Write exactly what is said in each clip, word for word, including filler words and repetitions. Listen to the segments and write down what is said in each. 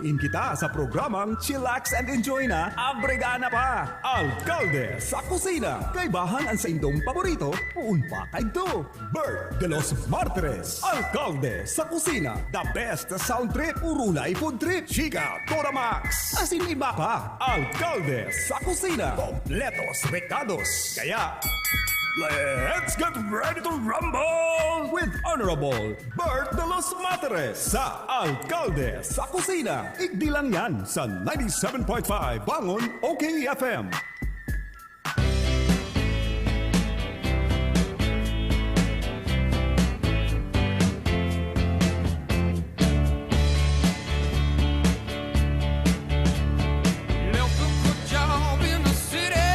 In kita sa programang Chillax and Enjoy na, abrega na pa! Alkalde sa Kusina. Kaibahan an saindong paborito, poon pa kaidto. Bert de los Martires, Alkalde sa Kusina. The best sound trip, urulay food trip, chika, Toramax, asin iba pa. Alkalde sa Kusina. Kompletos rekados. Kaya, let's get ready to rumble with Honorable Bert de los Martires sa Alkalde sa Kusina. Igdi lang yan sa ninety-seven point five Bangon O K F M. Left a good job in the city,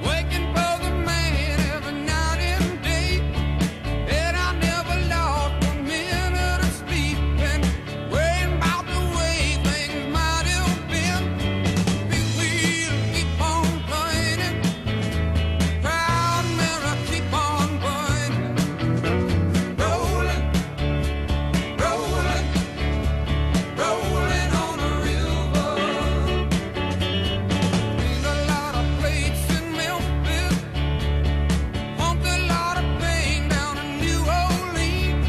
working for the man every night and day. And I never lost a minute of sleep. And worrying about the way things might have been, big wheel keep on turning, proud mirror keep on burning, rolling, rolling, rolling on the river. Seen a lot of plates in Memphis, pumped a lot of pain down in New Orleans,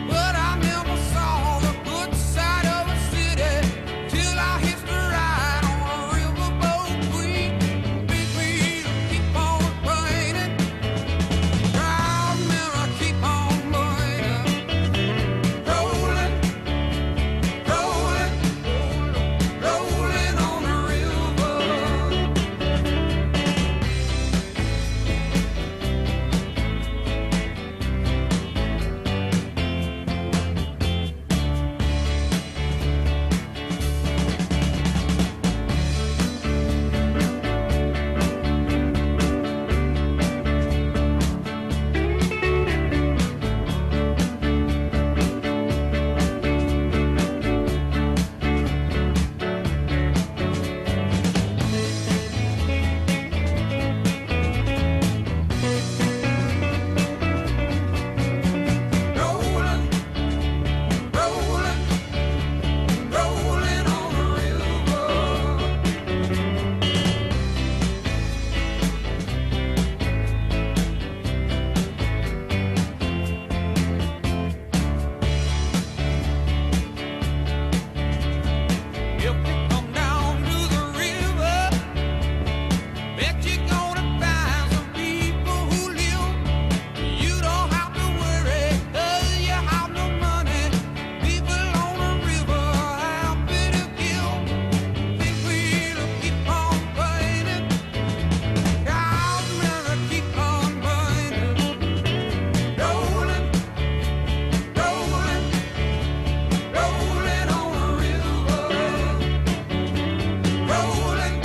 but I never saw the good side of a city till I hitched a ride on a riverboat queen. Big wheel keep on turning, proud mirror keep on burning, rolling, rolling, rolling on the river. Rolling, rolling, rolling on the river. If you come down to the river, bet you're gonna find some people who live. You don't have to worry, 'cause you have no money. People on the river are happy to give. Big wheel keep on burning, proud mirror keep on burning, rolling, rolling, rolling on the river. Rolling,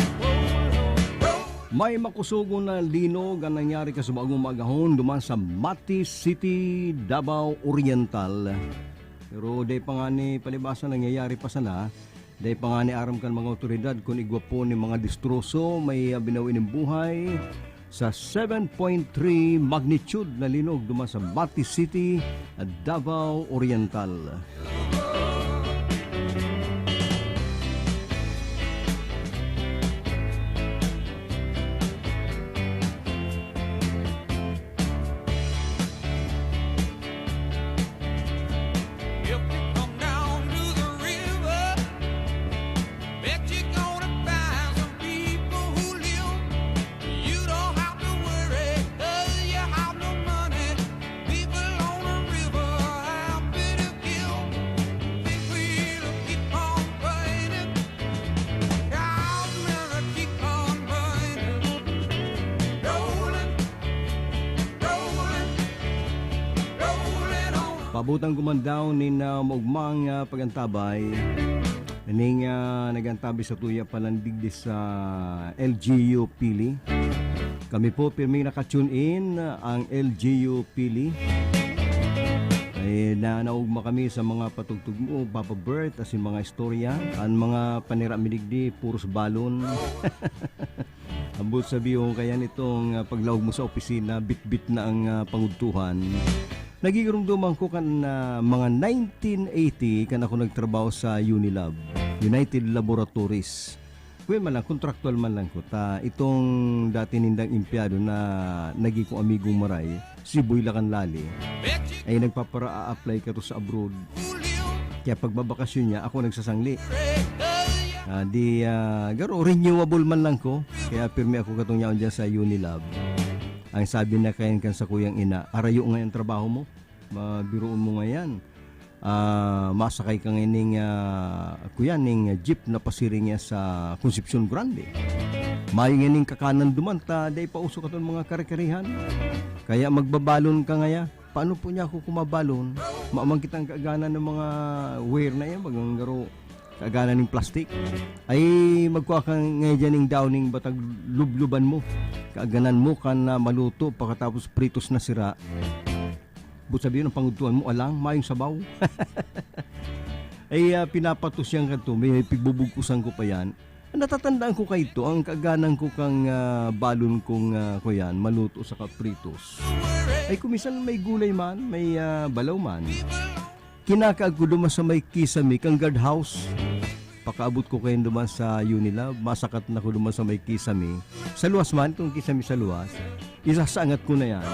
rolling. May makusogon na linog an nangyari kasubago magahon duman sa Mati City, Davao Oriental. Pero dai pa ngani, palibasa nangyayari pa sana, dai pa ngani aram kan mga awtoridad kun igwa po nin mga destroso may, ah, binawi nin buhay sa seven point three magnitude na linog duman sa Mati City, Davao Oriental. If you come down to the river, bet you're gonna find some people who live. You don't have to worry, 'cause you have no money. People on the river are happy to give. Big wheel keep on burning, proud mirror keep on burning, rolling, rolling, rolling on. Pabotan ko man daw nin, ah, maogmang, ah, pag-antabay ning, ah, nag-antabay sa tuya palandig di sa L G U Pili. Kami po, pirming naka-tune in, ang L G U Pili. Ay, na naugma kami sa mga patugtog mo, Papa Bert, asin mga istorya. Ang mga panira mi digdi, puros balon. Ambot sabihon kaya nitong, ah, paglaog mo sa opisina, bitbit na ang, ah, pangudtuhan. Nagigirumduman ko kan, ah, mga nineteen eighty kan ako nagtrabaho sa Unilab, United Laboratories. Kuya man lang, kontraktual man lang ko. Ta, itong dati nindang empleyado na naging kong amigong maray, si Boy Lacanlali, ay nagpapara-a-apply kato sa abroad. Kaya pagbabakasyon niya, ako nagsasangli. Ah, di, ah, garo, renewable man lang ko. Kaya pirmi ako katong yaon dyan sa Unilab. Ang sabi na kayan kan sa kuyang ina, "Arayo nga yung trabaho mo. Mabiruon mo nga yan. Ah, masakay ka ngayon ning, ah, kuya, ning jeep na pasiring niya sa Concepcion Grande. Mayo nga ning kakanan duman, ta dai pa uso katon mga kare-karehan. Kaya magbabalon ka ngaya." Paano po niya ako kumabalon? Maamang kitang kaaganan ng mga wear na yan, bagang garo kaaganan ng plastic. Ay, magkuha ka ngayon dyan ng downing batag lubluban mo. Kaaganan mo kan na maluto, pagkatapos pritos na sira. But sabihin, ang pangudtuan mo, alang, mayong sabaw. Ay, ah, pinapatos yan kanto, may pigbubugkusan ko pa yan. Natatandaan ko kaito, ang kaaganan ko kang, ah, balon kong, ah, kuyan, maluto sa kapritos. Ay, kumisan may gulay man, may, ah, balaw man. Kinakaag ko duman sa may kisame kang guardhouse. Pakaabot ko kayan duman sa Unilab, masakat na ko duman sa may kisame. Sa luwas man, itong kisame sa luwas, isasangat ko na yan.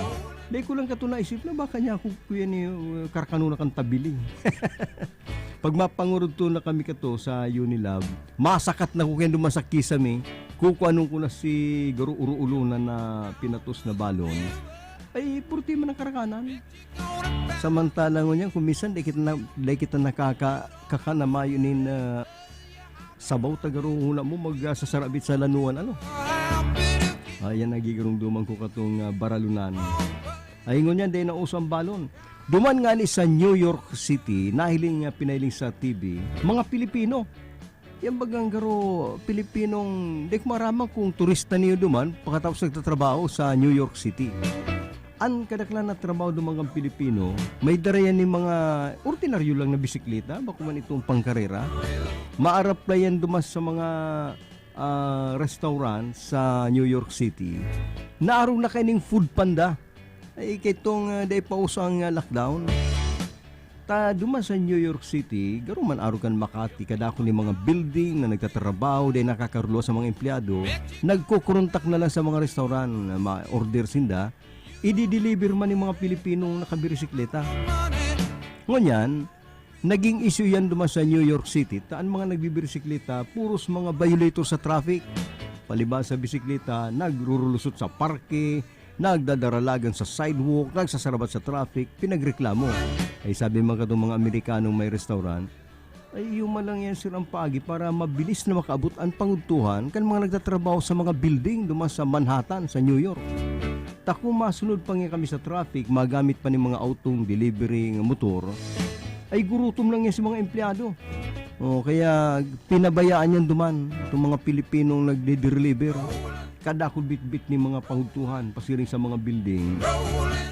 Dai ko lang kato naisip na baka niya ako, kuya, ni, uh, karkano na kan tabili. Pag mapangurudto na kami kato sa Unilab, masakat na ko kayan duman sa kisame, kukuanon ko na si garo uruulunan na pinatos na balon. Ay, purti man ang karakanan. Samantala ngunyan, kung minsan, di kita na, di kita nakaka-, kakanamayo nin, ah, sabaw ta garo huna mo mag, ah, sasarabit sa lanuan, ano? Ayan, nagigirumduman ko katong, ah, baralunan. Ay, ngunyan, di na uso ang balon. Duman nga ni sa New York City, nahiling nga pinahiling sa T V, mga Pilipino. Yan bagang garo, Pilipinong, di ko maraman kung turista niyo duman, pagkatapos nagtatrabaho sa New York City. An kadaklan na trabaho duman kan Pilipino, may dara yan nin mga ordinaryo lang na bisikleta, bako man itong pangkarera. Maarap na yan duman sa mga, ah, restaurant sa New York City. Naarog na kaining Food Panda. Ay, kay itong, ah, dai pa uso ang, ah, lockdown. Ta duman sa New York City, garo man arog kan Makati, kadakul nin mga building na nagtatrabaho, dai nakakarulo sa mga empleyado, nagkukuruntak na lang sa mga restaurant na ma-order sinda, idi-deliver man nin mga Pilipinong nakabirisikleta. Ngunyan, naging issue yan duman sa New York City, ta an mga nagbibirisikleta, puros mga violator sa traffic. Palibasa sa bisikleta, nagrurulusot sa parke, nagdadaralagan sa sidewalk, nagsasarabat sa traffic, pinagreklamo. Ay sabi man katong mga Amerikanong may restaurant, ay iyo man lang yan, sir, ang paagi para mabilis na makaabot an pangudtuhan kan mga nagtatrabaho sa mga building duman sa Manhattan, sa New York. Ta kung masunod pa nga kami sa traffic, magamit pa nin mga autong delivery nga motor, ay gurutom lang yan sa mga empleyado. O, kaya pinabayaan yan duman, itong mga Pilipinong nagde-deliver. Kadakul bitbit nin mga pangudtuhan, pasiring sa mga building.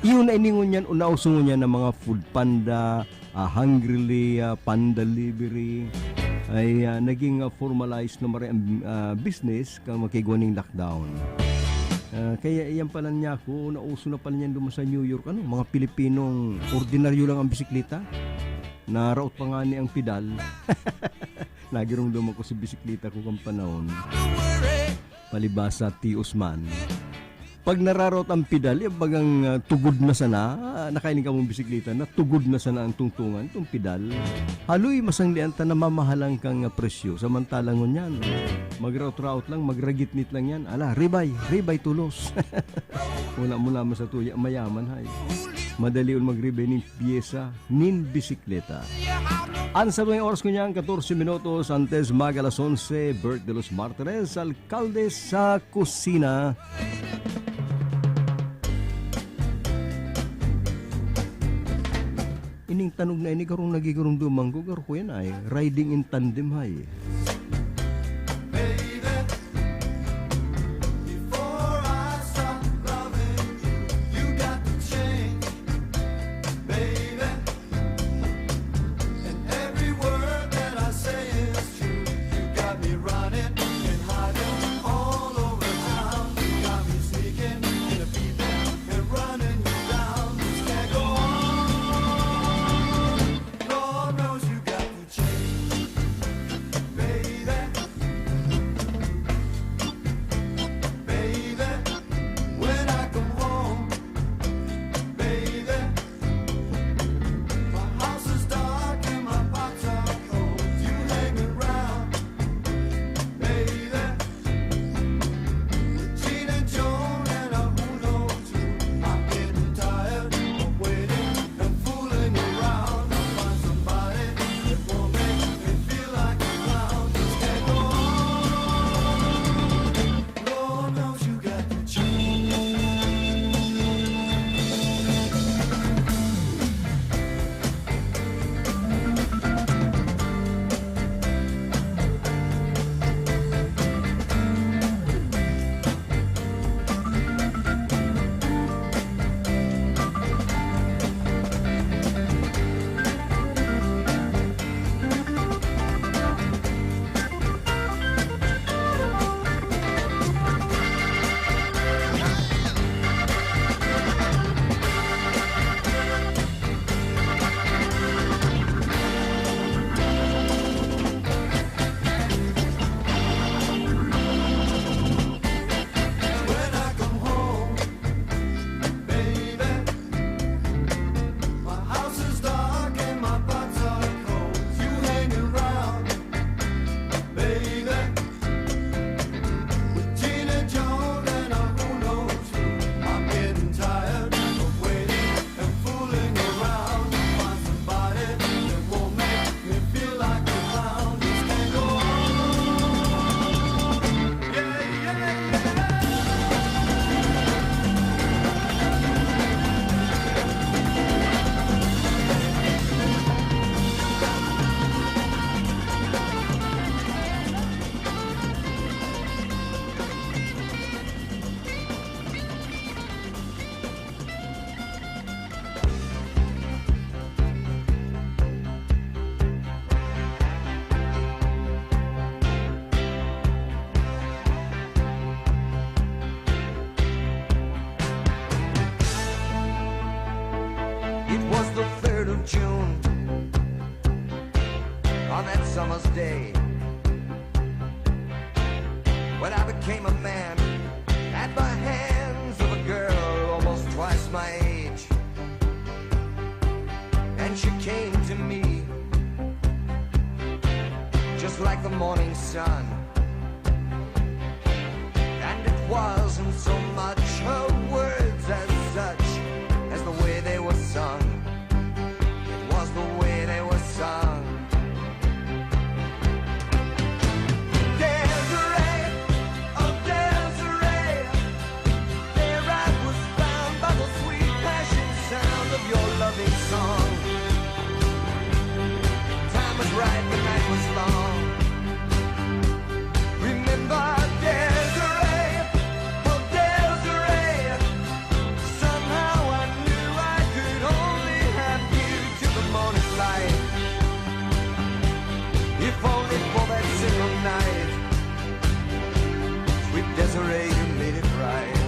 Iyo na ini ngunyan, o nauso ngunyan na mga Food Panda, ah, Hungry Li, ah, Panda Delivery, ay, ah, naging, ah, formalized na maray ang, ah, business kan magkaigwa ning lockdown. Ah, kaya iyan pala niya ako, nauso na pala niyan duman sa New York, ano, mga Pilipinong ordinaryo lang ang bisikleta. Naraot pa nga ni ang pedal. Nagirumdom ako sa bisikleta ko kan panahon. Palibasa, tios man. Pag nararaot ang pedal, yung bagang, ah, tugod na sana, ah, nakailing ka mong bisikleta na tugod na sana ang tungtungan, itong pedal. Haloy, masangli an ta namamahalan kang, ah, presyo. Samantala ngunyan, magraot-raot lang, magragitnit lang yan. Ala, ribay, ribay tulos. Wala mo naman sa tuya, mayaman, hay. Madali ul magribay ning pyesa nin bisikleta. An sarong oras ko niyan, katorse minutos antes mag alas onse, Bert de los Martires, alkalde sa kusina. Ining tanog na ini, karong nagigurumduman ko, garo ko yan ay, riding in tandem, hay. Before I stop loving you, you got to change, baby. And every word that I say is true. You got me running and hiding all over town. You got me sneaking and peeping and running you down. This can't go on. summer's day, when I became a man at the hands of a girl almost twice my age. And she came to me just like the morning sun. And it wasn't so much her words as such as the way they were sung. It was the way they were sung. Desiree, oh Desiree, there I was found by the sweet passion sound of your loving song. Time was right, the night was long. Remember Desiree, oh Desiree, somehow I knew I could only have you till the morning light. If only for that single night. Sweet Desiree, you made it right.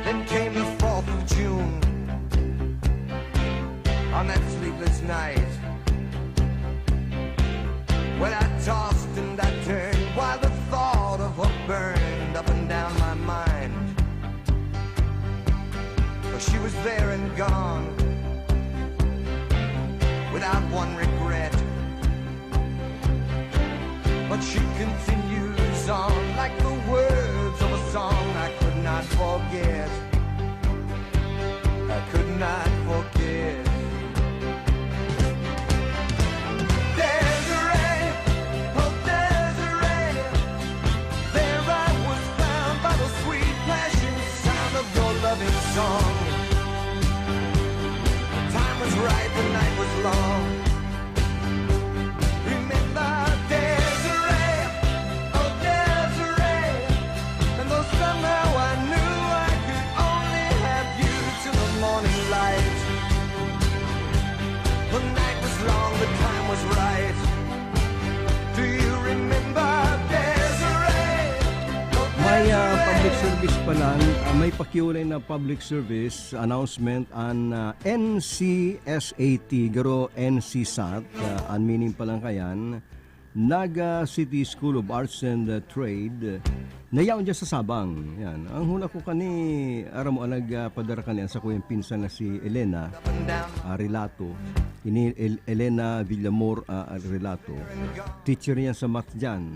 Then came the fourth of June, on that sleepless night, when I tossed and I turned, while the thought of her burned up and down my mind. For she was there and gone, without one regret. But she continues on like the words of a song I could not forget. I could not forget. Desiree, oh Desiree, there I was found by the sweet passion sound of your loving song. Time was right, the night was long. Remember Desiree, oh Desiree, and though somehow I knew I could only have you till the morning light. The night was long, the time was right. Do you remember Desiree? Oh, May ah, Desiree? Public service pala, ah, may pakiulay na public service announcement an ah, N C S A T, garo N C sat, ah, an meaning pa lang kayan, Naga City School of Arts and ah, Trade. Nayaon dyan sa Sabang. Yan. Ang huna ko kani, aram mo, ang nagpadara kani ang sakuyang pinsan na si Elena ah, Relato. Ini El- Elena Villamor ah, Relato. Teacher niya sa math dyan.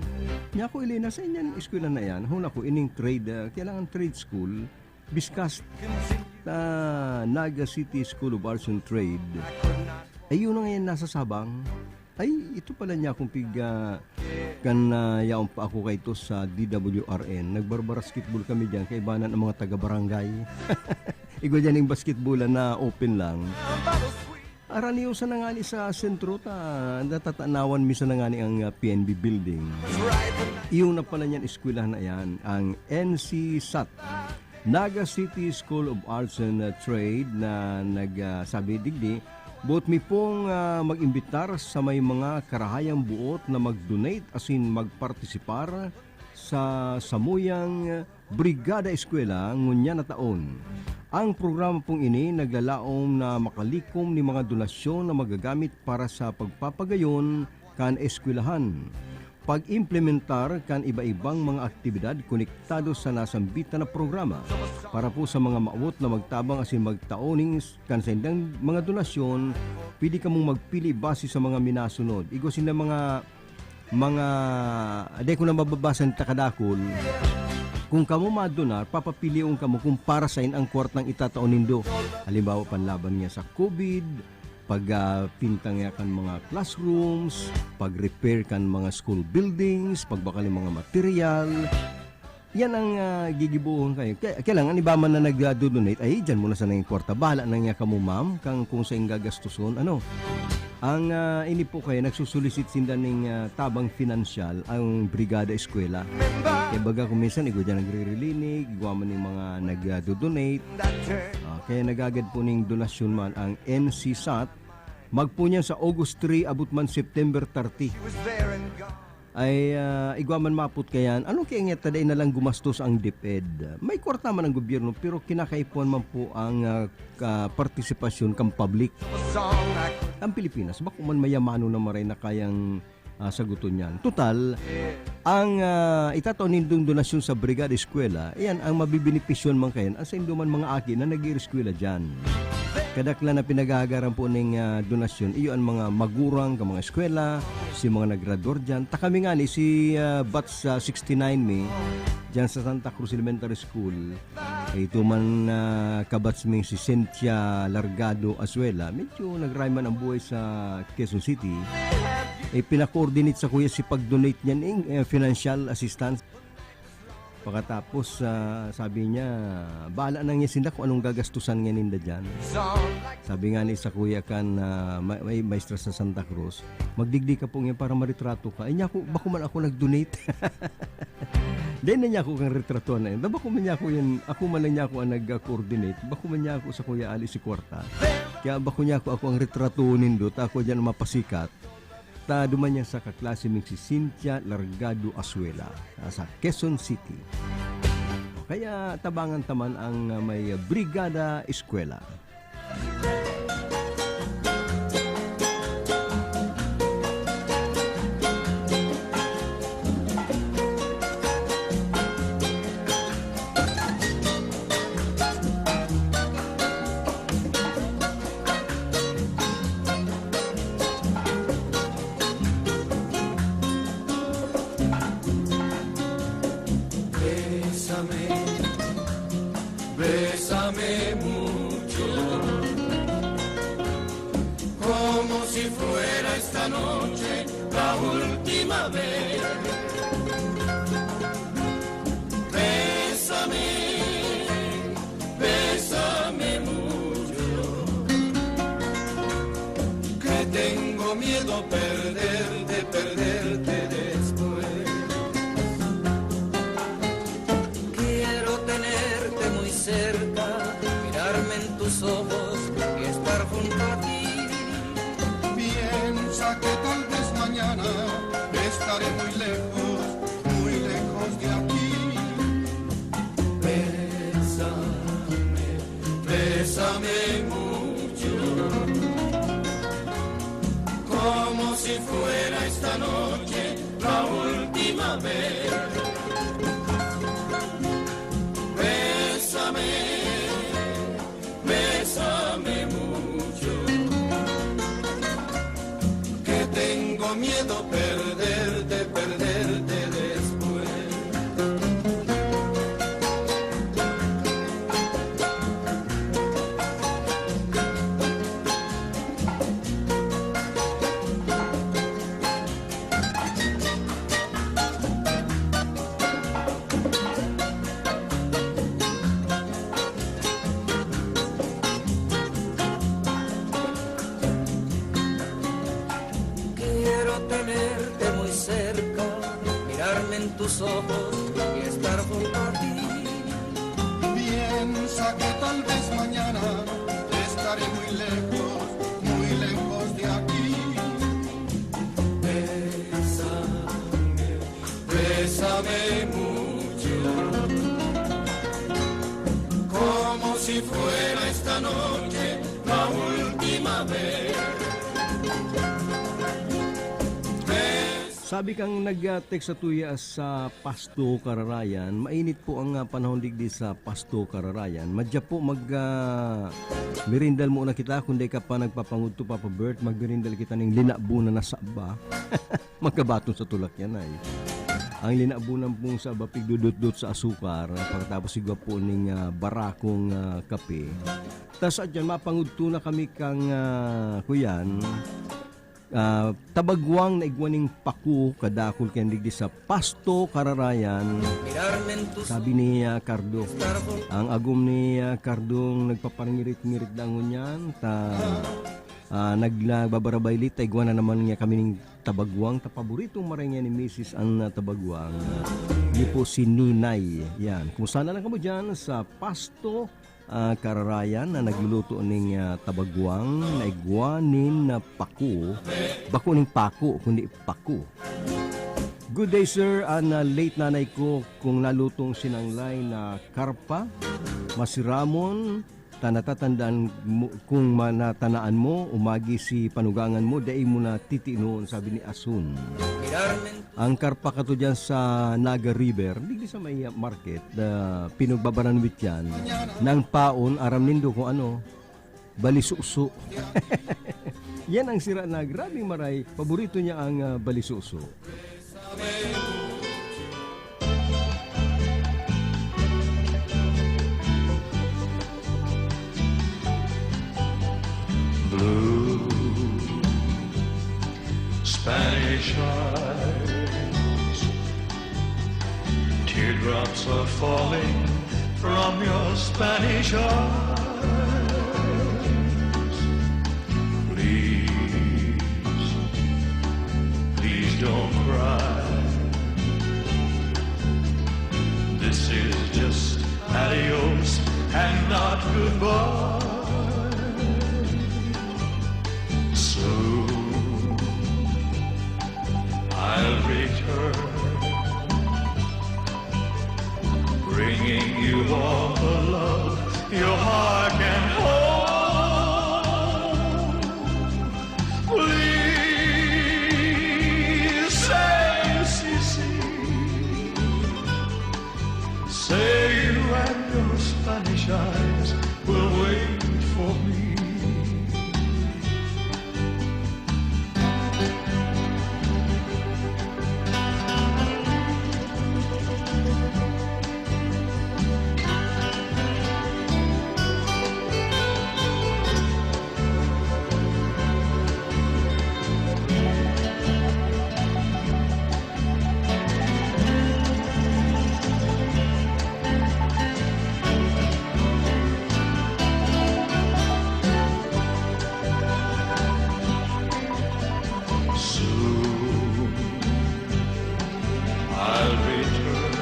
Niya ko, Elena, sa inyan eskwela na yan? Huna ko, ining trade, ah, kailangan trade school. Biskas na Naga City School of Arts and Trade. Ayun na ngayon nasa Sabang. Ay, ito pala niya akong piga kan ah, yaon pa ako kay ito sa D W R N. Nagbarbasketball kami diyan, kaibanan ang mga taga-barangay. Igwa diyan yung basketball na open lang. Araniyo sa nangani sa sentro ta natatanawan mi sa nangani ang ah, P N B building. Iyo na pala niyan eskwelahan na yan, ang N C sat. Naga City School of Arts and uh, Trade na nagsabi digdi, boot mi pong uh, mag-imbitar sa may mga karahayang buot na mag-donate asin magpartisipar sa samuyang Brigada Eskwela ngunyan na taon. Ang programa pong ini naglalaom na makalikom ni mga donasyon na magagamit para sa pagpapagayon kan eskwelahan, pag-implementar kan iba-ibang mga aktibidad konektado sa nasambitan na programa. Para po sa mga maawot na magtabang asin magtao ning s- kan saindang mga donasyon, pwede kamong magpili base sa mga minasunod. Igwa sinda mga mga, di ko na mababasa ng takadakol. Kung kamo madonar, papapilion kamo kung para sain ang kwartang itatao nindo. Halimbawa, panlaban niya sa COVID, pagpinta niya kan mga classrooms, pag-repair kan mga school buildings, pagbakal ng mga material. Yan ang ah, gigibuhon kayo. Kaya, kailangan iba man na nagdo-donate, ay, dyan mo na sana yung kwarta. Bahala na niya kamo, ma'am, kang kung saan gagastuson. Ano? Ang ah, ini po kayo, nagsusulisit sinda ning ah, tabang finansyal ang Brigada Eskwela. Kaya baga kung minsan, igwa dyan nagre-relinig, igwa man yung mga nagdo-donate. Ah, kaya nagagad po ning donasyon man ang N C sat. Magpo niyan sa August three, abot man September thirty. Ay, ah, igwa man mapot kayan, ano kaya nga ta dai na lang gumastos ang DepEd? May kwarta man ang gobyerno, pero kinakaipuhan man po ang, ah, ka-, partisipasyon kan public. Ang Pilipinas, bako man mayamano na maray na kayang, ah, saguton yan. Total, ang, ah, itatao nindong donasyon sa Brigada Eskwela, iyan ang mabibenepisyon man kayan, ang saindo man mga aki na nag-iireskwela dyan. Kadaklan na pinagagaran po ning, ah, donasyon, iyo ang mga magurang ka mga eskwela, si mga naggraduar dyan. Ta kami nga ni si, ah, batch, ah, sixty-nine mi, dyan sa Santa Cruz Elementary School. Ito man, ah, kabatch ming si Cynthia Largado Azuela, medyo nagray man ang buhay sa Quezon City. Eh, pina-coordinate sa kuya si pag-donate niyan ing, eh, financial assistance. Pagkatapos, ah, sabi niya, "Bahala na niya sinda kung anong gagastusan niya ninda dyan." Sabi nga ni sa kuya kan, ah, ma-, may maestra sa Santa Cruz, "Magdigdi ka po niya para maritrato ka." Ay niya ako, bako man ako nag-donate. Dai na niya ako kan retratuhan na yun. Bako man niya ako yun, ako man lang niya ako ang nag-coordinate. Bako man niya ako sa kuya Ali si kwarta. Kaya bako niya ako, ako ang retratuhon nindo, ta ako dyan ang mapasikat. Ta duman niya sa kaklase ming si Cynthia Largado Azuela, ah, sa Quezon City. Kaya tabangan taman ang, ah, may Brigada Eskwela. Bésame, bésame mucho, como si fuera esta noche la última vez. Bésame, bésame mucho, que tengo miedo perderte, perderte después. Quiero tenerte muy cerca, mirarme en tus ojos y estar junto a ti. Piensa que tal vez mañana estaré muy lejos, muy lejos de aquí. Bésame, bésame mucho, como si fuera esta noche la última vez. Bésame, bésame mucho, que tengo miedo perderte, perderte después. Quiero tenerte muy cerca, mirarme en tus ojos y estar junto a ti. Piensa que tal vez mañana estaré muy lejos, muy lejos de aquí. Bésame, bésame mucho, como si fuera esta noche la última vez. Bésame. Sabi kang nag-text sa tuya sa Pasto, Kararayan, mainit po ang, ah, panahon digdi sa Pasto, Kararayan. Madya po mag, ah, merindal muna kita, kung di ka pa nagpapangudto, Papa Bert, magmerindal kita ning linabunan na saba. Magkabaton sa tulak yan ay. Ang linabunan pong saba, pigdudutdot sa asukar, pagkatapos igwa po ning, ah, barakong, ah, kape. Tas adyan, mapangudto na kami kang, ah, kuyan, ah, tabagwang na igwa ning pako, kadakul kayan digdi sa Pasto, Kararayan. Sabi ni, ah, Cardo, ang agom ni, ah, Cardong nagpaparingirit-ngirit na ngunyan, ta, ah, nagla-, babarabay lit, ta igwa na naman niya kami ning tabagwang, ta paboritong maray niya ni Misis ang, ah, tabagwang. Ni po si Ninay. Yan. Kumusta na lang kamo dyan sa Pasto, ah, Kararayan na nagluluto ning, ah, tabagwang na igwa nin, ah, pako. Bako ning pako, kundi pako. Good day, sir. An, ah, late nanay ko, kung nalutong sinanglay na karpa, masiramon, ta natatandaan mo, kung ma-, natanaan mo, umagi si panugangan mo, dai mo na titinon, sabi ni Asun. Ang karpa kato dyan sa Naga River, digdi sa may market, ah, pinagbabaranwit yan. Nang paon, aram nindo kung ano, balisuso. Yan ang sira na grabing maray. Paborito niya ang, ah, balisuso. Blue Spanish eyes. Teardrops are falling from your Spanish eyes. Please, please don't cry. This is just adios and not goodbye. Soon I'll return, bringing you all the love your heart can hold. Please say, "Si, si." Say you and your Spanish eyes will wait for me. Soon I'll return,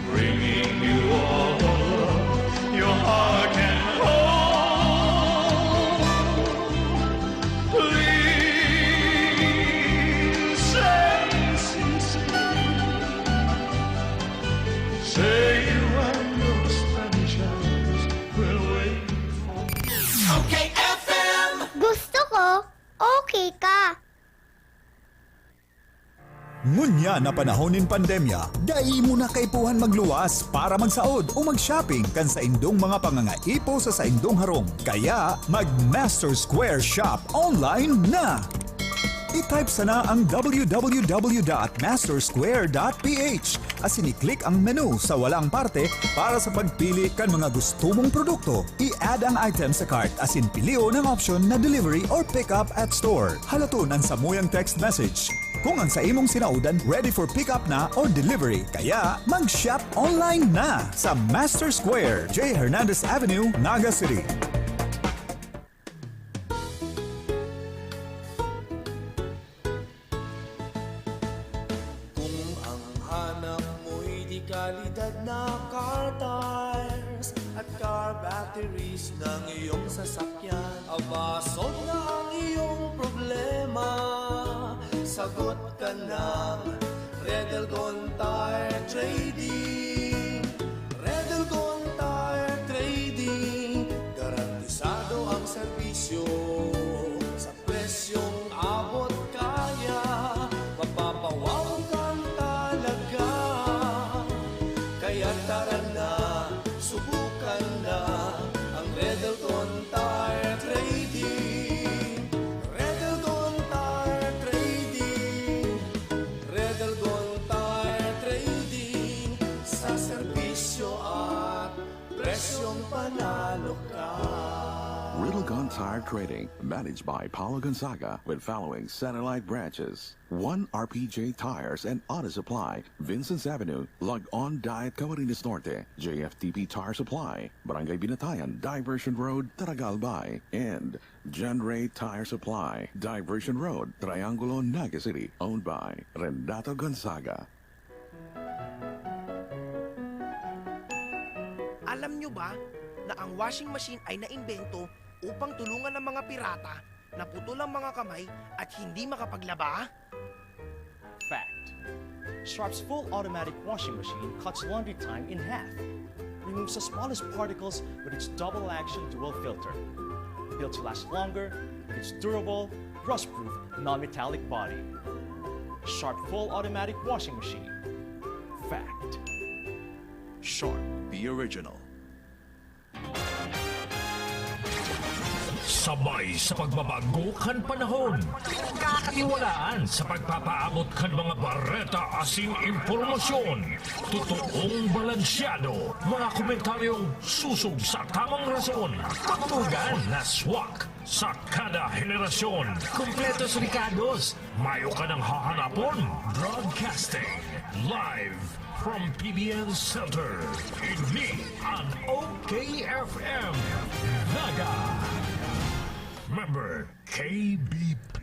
bringing you all the love your heart can hold. Please say, "Si, si." Say you and your Spanish eyes will wait for me. Okay F M. Gusto ko, okay ka. Ngunyan na panahon nin pandemya, dai mo na kaipuhan magluwas para magsaod o mag-shopping kan saindong mga pangangaipo sa saindong harong. Kaya, mag-Master Square Shop online na! I-type sana ang w w w dot master square dot p h asin i-click ang menu sa walang parte para sa pagpili kan mga gusto mong produkto. I-add ang item sa cart asin pilion ang option na delivery or pick up at store. Halaton an samuyang text message kung ang sa imong sinaodan ready for pick up na or delivery. Kaya, mag-shop online na sa Master Square, J Hernandez Avenue, Naga City. Kung ang hanap mo'y dekalidad na car tires at car batteries ng iyong sasakyan, aba, solve na ang iyong problema. Sagot ka ng Redelgon Tire Trading. Redelgon Tire Trading, garantisado ang serbisyo sa presyong abot kaya, mapapawaw kang talaga. Kaya tara na, subukan na ang Redelgon Tire Trading. Redelgon Tire Trading. Redelgon Tire Trading, sa serbisyo at presyong panalo ka. Riddlegon Tire Trading, managed by Paulo Gonzaga, with following satellite branches: One R P J Tires and Auto Supply, Vincent's Avenue, Log-On Diet, Camarines Norte; J F T P Tire Supply, Barangay Binatayan, Diversion Road, Taragal Bay; and John Ray Tire Supply, Diversion Road, Triangulo, Naga City, owned by Renato Gonzaga. Alam nyo ba na ang washing machine ay naimbento upang tulungan ang mga pirata Naputol ang mga kamay at hindi makapaglaba? Fact. Sharp's full automatic washing machine cuts laundry time in half. Removes the smallest particles with its double action dual filter. Built to last longer with its durable, rust-proof, non-metallic body. Sharp full automatic washing machine. Fact. Sharp, the original. Sabay sa pagbabago kan panahon, pinagkakatiwalaan sa pagpapaabot kan mga bareta asin impormasyon. Totoong balansyado, mga komentaryong susog sa tamang rason. Tugtugan na swak sa kada henerasyon. Kompletos rikados, mayo ka nang hahanapon. Broadcasting live from P B N Center. Ini an O K F M Naga. Member K B P.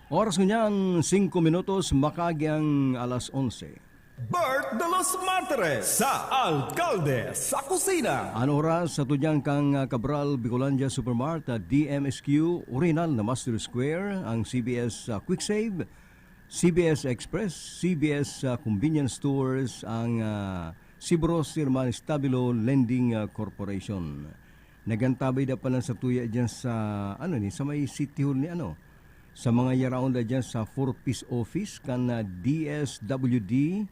Oras ngunyan, singko minutos, makaagi ang alas onse. Bert de los Martires sa Alkalde sa Kusina. An oras sa tudyang kan, ah, Cabral Bicolandia Supermart, ah, D M S Q, Oriental na Master Square, ang C B S, ah, Quick Save, C B S Express, C B S, ah, Convenience Stores, ang, ah, Sibros Herman Stabilo Lending, ah, Corporation. Nagantabay da pala sa tuya dyan sa, ano ni, sa may City Hall ni ano, sa mga yaraon da dyan sa Four Ps Office kan, ah, D S W D.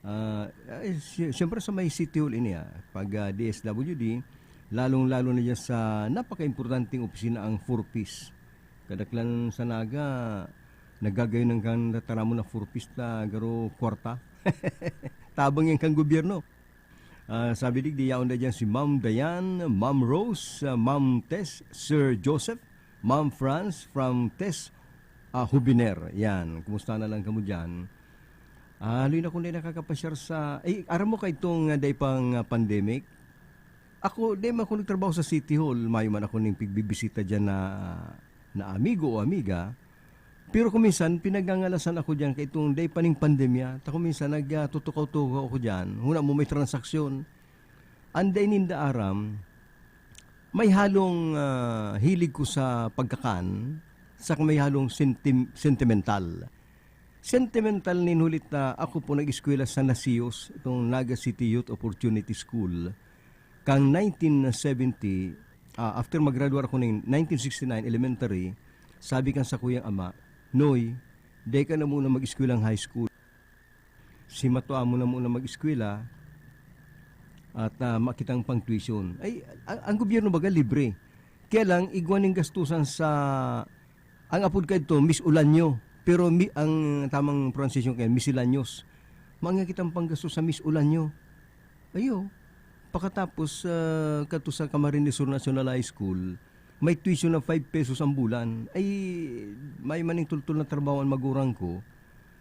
Ah, ay, si-, siyempre sa may City Hall ini, ah. Pag, ah, D S W D, lalong-lalo na dyan sa napaka-importanteng opisina ang Four Ps. Kadaklan sa Naga, nagagayon ang kan tataramon na Four Ps ta garo kwarta. Tabang yan kan gobyerno. Ah, sabi digdi, yaon na dyan si Ma'am Diane, Ma'am Rose, ah, Ma'am Tess, Sir Joseph, Ma'am Franz, from Tess, ah, Hubiner. Yan, kumusta na lang kamo dyan? Ah, haloy na kung di nakakapasyar sa, eh, aram mo ka itong, ah, day pang, ah, pandemic? Ako, di man ako nagtrabaho sa City Hall, mayo man ako ning pigbibisita dyan na, na amigo o amiga. Pero kung minsan, pinagngangalasan ako diyan kaitong dai pa ning pandemya. Ta kung minsan, nagtutukaw-tukaw ako diyan. Huna mo may transaksyon. An dai ninda aram, may halong, ah, hilig ko sa pagkakan, saka may halong sentim-, sentimental. Sentimental nin huli ta ako po nag-eskwela sa Nasios, itong Naga City Youth Opportunity School. Kan nineteen seventy, ah, after mag-graduate ako nin nineteen sixty-nine elementary, sabi kan sakuyang ama, "Noy, dai ka na muna mag-eskwela ng high school. Si matua mo na muna mag-eskwela at, ah, makitang pang tuition." Ay, ang, ang gobyerno baga libre. Kaya lang, igwa ning gastusan sa, ang apod ka ito, Miss Ulanyo. Pero mi, ang tamang pronunciation kaya, Miscellaneous. Mga kitang panggastos sa Miss Ulanyo. Ayo. Pakatapos, ah, kato sa Camarines Sur National High School, may tuition na five pesos ang bulan. Ay, may maning tultol na trabaho ang magurang ko.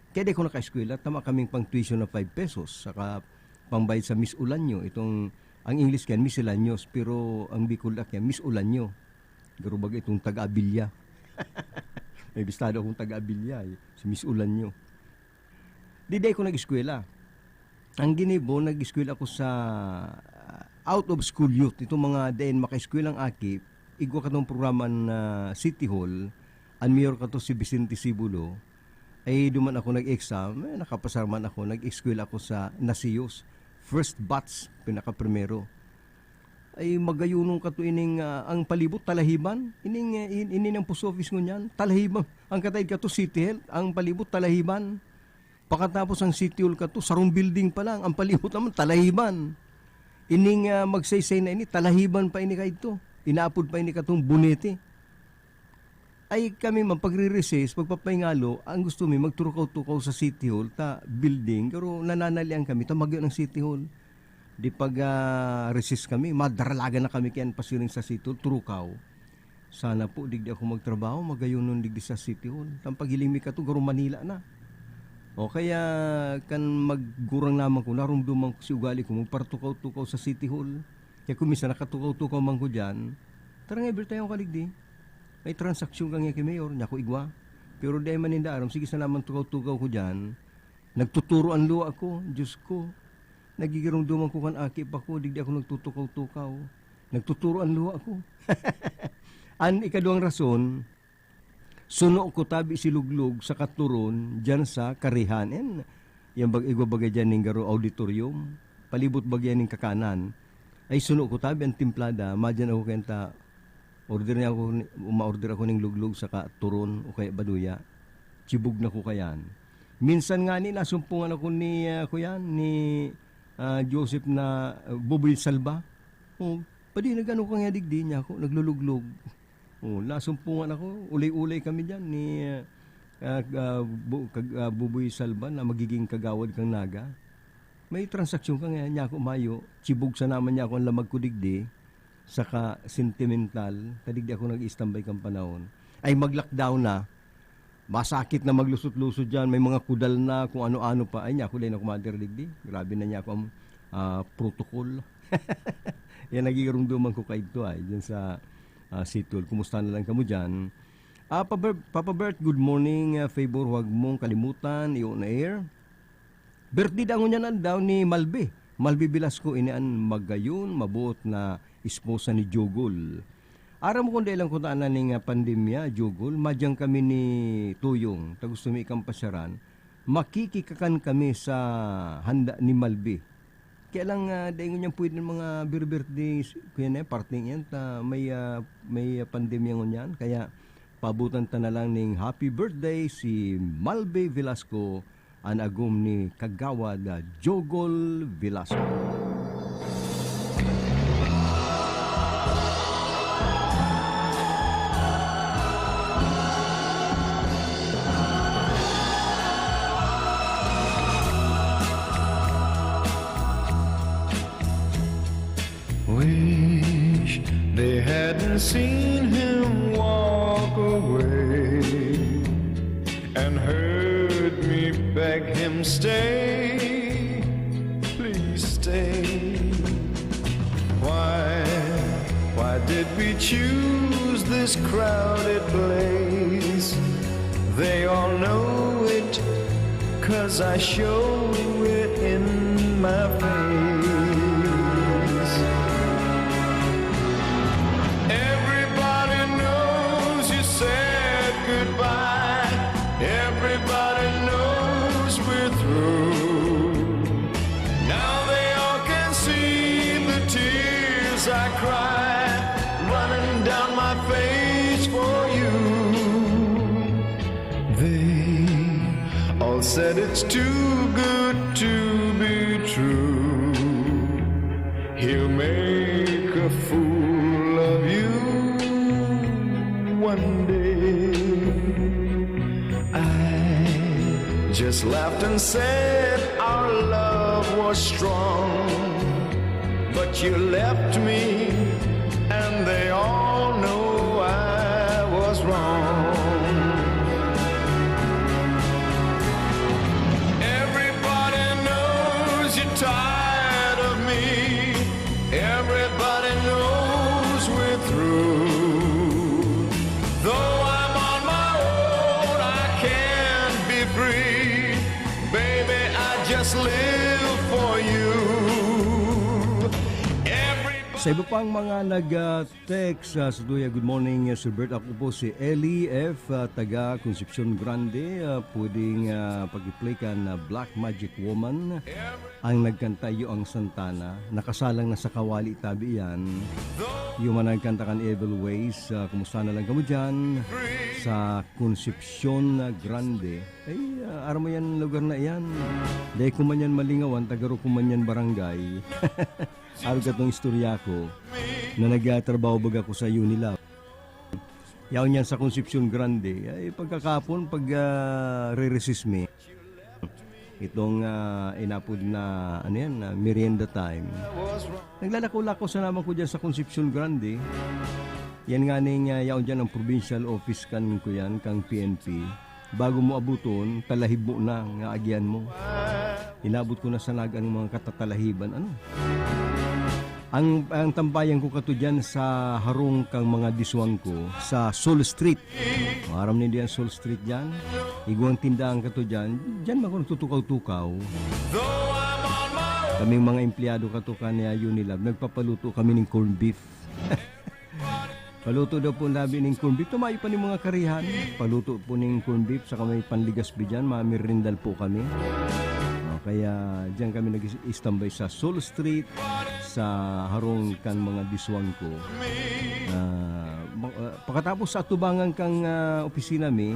Kaya di ko nakaeskwela, tama kaming pang tuition na five pesos. Saka pangbayad sa Miss Ulanyo, itong, ang English kaya, miscellaneous, pero ang Bicol na kaya, Miss Ulanyo. Garo baga itong taga-Abilia. May bistado akong taga-Abilia, eh, si Miss Ulanyo. Di, di ko nag-eskwela. Ang ginibo, nag-eskwela ako sa, ah, out of school youth. Itong mga dai makaeskwela ang aki, igwa katong programa na City Hall, ang mayor kato si Vicente Sibulo, ay duman ako nag-exam, eh, nakapasar man ako, nag-eskwela ako sa Nasios, first batch, pinakaprimero. Ay magayunon kato ining, ah, ang palibot talahiban, ining, eh, in-, ini ng post office ngunyan, talahiban, ang kataid kato City Health, ang palibot talahiban. Pakatapos ang City Hall kato, sarong building pa lang, ang palibot naman, talahiban. Ining, ah, magsaysay na ini, talahiban pa ini kaidto. Inaapod pa ini katong Bonete. Ay kami man, pagre-recess, pagpapahingalo, ang gusto mi, magturukaw-tukaw sa City Hall, ta building, pero nananalian kami, ta magyo ng City Hall. Di pag, ah, recess kami, madaralagan na kami kayan pasiring sa City Hall, turukaw. Sana po, digdi ako magtrabaho, magayunon digdi sa City Hall. Tan paghiling mi kato, garo Manila na. O kaya, kan maggurang naman ko, narumduman ko si ugali ko, magpartukaw-tukaw sa City Hall. Kaya kung minsan nakatukaw-tukaw man ko dyan, "Tara nga, Albert, tayo ka digdi. May transaksyon ka nga ki Mayor," niya ko igwa. Pero di man ninda aram, sige sana man tukaw-tukaw ko dyan. Nagtuturo ang luha ko, Diyos ko. Nagigirumduman ko kan aki pa ko, digdi ako nagtutukaw-tukaw. Nagtuturo ang luha ko. An ikaduwang rason, suno ko tabi si Luglog saka Turon diyan sa Karihan. Yan, yan bag-, igwa bagay diyan ning garo auditorium. Palibot bagay ning kakanan. Ay, suno ko tabi an timplada. Madiyan ako kenta, order niya ako ni, ma-order ako ning Luglog saka Turon o kaya Baduya. Chibog na ko kayan. Minsan nga ni, nasumpungan ako ni, ah, kuyan, ni, ah, Joseph na, ah, Buboy Salva. Oh, "Padi, nag-ano ka nga digdi?" niya ako, "Nagluluglog." Oh, nasumpungan ako, ulay-ulay kami diyan ni, ah, ah, bu-, kag-, ah, Buboy Salva na magiging kagawad kang Naga. "May transaksyon ka nga?" niya ako, "Mayo." Chibog sana man niya ako ang lamag ko digdi, saka sentimental, ta digdi ako nag-istambay kang panahon. Ay, mag-lockdown na. Masakit na maglusot-lusot diyan, may mga kudal na, kung ano-ano pa. Ay, niya ako, dai na kumader digdi. Grabe na niya ako ang, ah, protocol. Yan, nagigirumduman ko kaidto, ay, dyan sa, ah, Seattle. Kumusta na lang kamo dyan? Ah, Papa Ber-, Papa Bert, good morning. Ah, Favor, huwag mong kalimutan, i-on air. Birthday daw ngunyan aldaw ni Malvi. Malvi Velasco, ini an magayon, mabuot na esposa ni Jogol. Aram mo kung dai lang kuta na ning, ah, pandemya, Jogol, madyang kami ni Tuyong, ta gusto mi ikang pasyaran, makikikakan kami sa handa ni Malvi. Kaya lang, ah, dai ngunyan pwede ng mga bir-, birthdays, kuya na, parting yan, ta may, ah, may, ah, pandemya ngunyan. Kaya paabutan ta na lang ning happy birthday si Malvi Velasco, an agom ni Kagawad, ah, Jogol Velasco. Wish they hadn't seen him walk away and heard me beg him, "Stay, please stay." Why, why did we choose this crowded place? They all know it, 'cause I show it in my face. Everybody knows you said goodbye. Everybody knows we're through. Now they all can see the tears I cry running down my face for you. They all said it's too good to be true. He'll make a fool of you one day. I just laughed and said our love was strong, but you left me, and they all know I was wrong. Everybody knows you're tired of me. Everybody knows we're through. Though I'm on my own, I can't be free. Baby, I just live for you. Everybody Sa iba pang mga nag, ah, text, ah, sa tuya, "Good morning, ah, Sir Bert. Ako po si Ellie F, ah, taga Concepcion Grande. Ah, pwedeng, ah, pag-i-play kan, ah, Black Magic Woman. Ang nagkanta iyo ang Santana. Nakasalang na sa kawali tabi yan." Yung mga nagkanta kan Evil Ways, ah, kumusta na lang kamo dyan sa Concepcion Grande? Ay, ah, aram mo yan lugar na yan. Dai ko man yan malingawan, taga ro ko man yan barangay. Arog katong istorya ko, na nagtatrabaho baga ko sa Unilab. Yaon yan sa Concepcion Grande. Ay, pagkakapon, pag, ah, re-recess mi, itong, ah, inapod na, ano yan, na merienda time. Naglalako-lako sa naman ko dyan sa Concepcion Grande. Yan nga ning, ah, yaon dyan ang provincial office kan, ko yan, kang P N P. Bago mo abuton, talahib mo na nga agian mo. Inabot ko na sa nag-, ang mga katatalahiban, ano? Ang, ang tambayan ko kato dyan sa harong kang mga diswang ko, sa Soul Street. Aram nindo yan, Soul Street dyan? Igwang tindahan kato dyan. Dyan man ko nagtutukaw-tukaw. Kaming mga empleyado kato kan Unilab, nagpapaluto kami ning corned beef. Paluto daw po nabi ning corn beef. Tumayo pa ning mga karihan. Paluto po ning corn beef, saka may panligaspi diyan. Mamirindal po kami. Ah, kaya diyan kami nag-istambay sa Soul Street, sa harong kan mga diswang ko. Ah, ma-, ah, pakatapos sa atubangan kang, ah, opisina mi,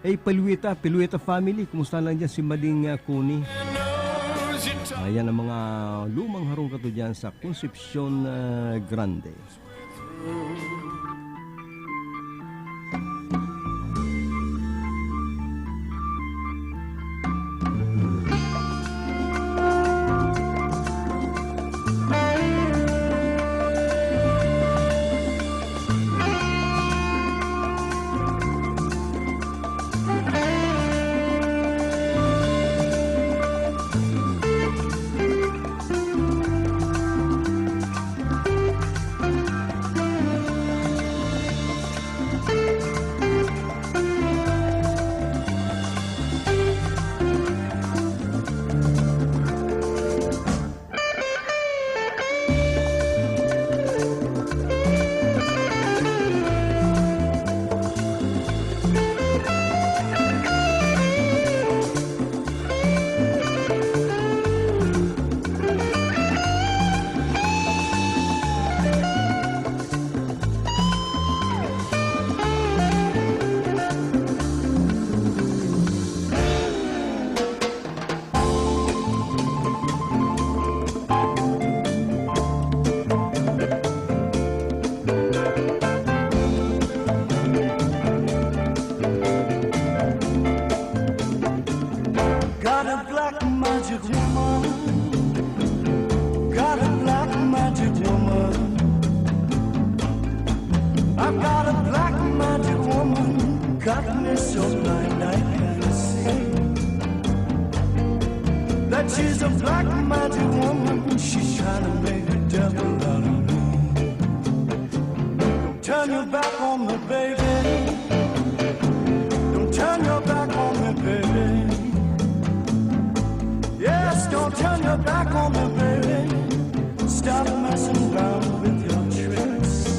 eh, Palueta, Palueta family, kumusta lang diyan si Mading, ah, Connie? Ayan ang mga lumang harong kato diyan sa Concepcion, ah, Grande. Got a black magic woman. Got a black magic woman. I've got a black magic woman. Got me so blind I can't see that she's a black magic woman. She's trying to make a devil out of me. Don't turn your back on me, baby. Don't turn your back on me, baby. Yes, don't turn your back on me, baby. Stop messing around with your tricks.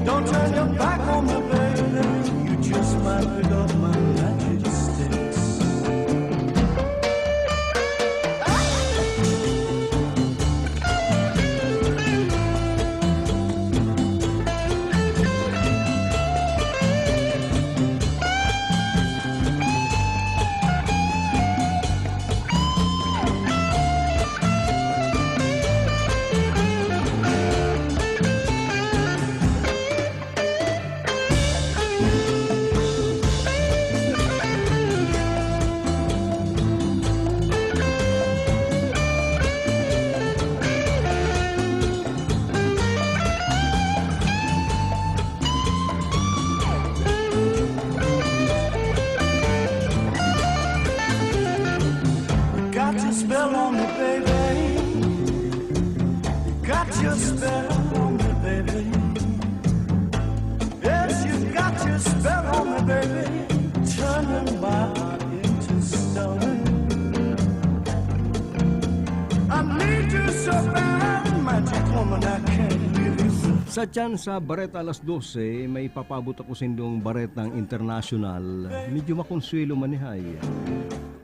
Don't turn your back on me, baby. You just might pick up my magic sticks. Got your spell on me, baby. Got your spell on me, baby. Yes, you got your spell on me, baby. Turning my heart into stone. I need you so bad, magic woman, I can't leave you so. Sa tiyan sa Bareta alas dose, may papabot ako sindong baretang international. Medyo makonsuelo man ni hay.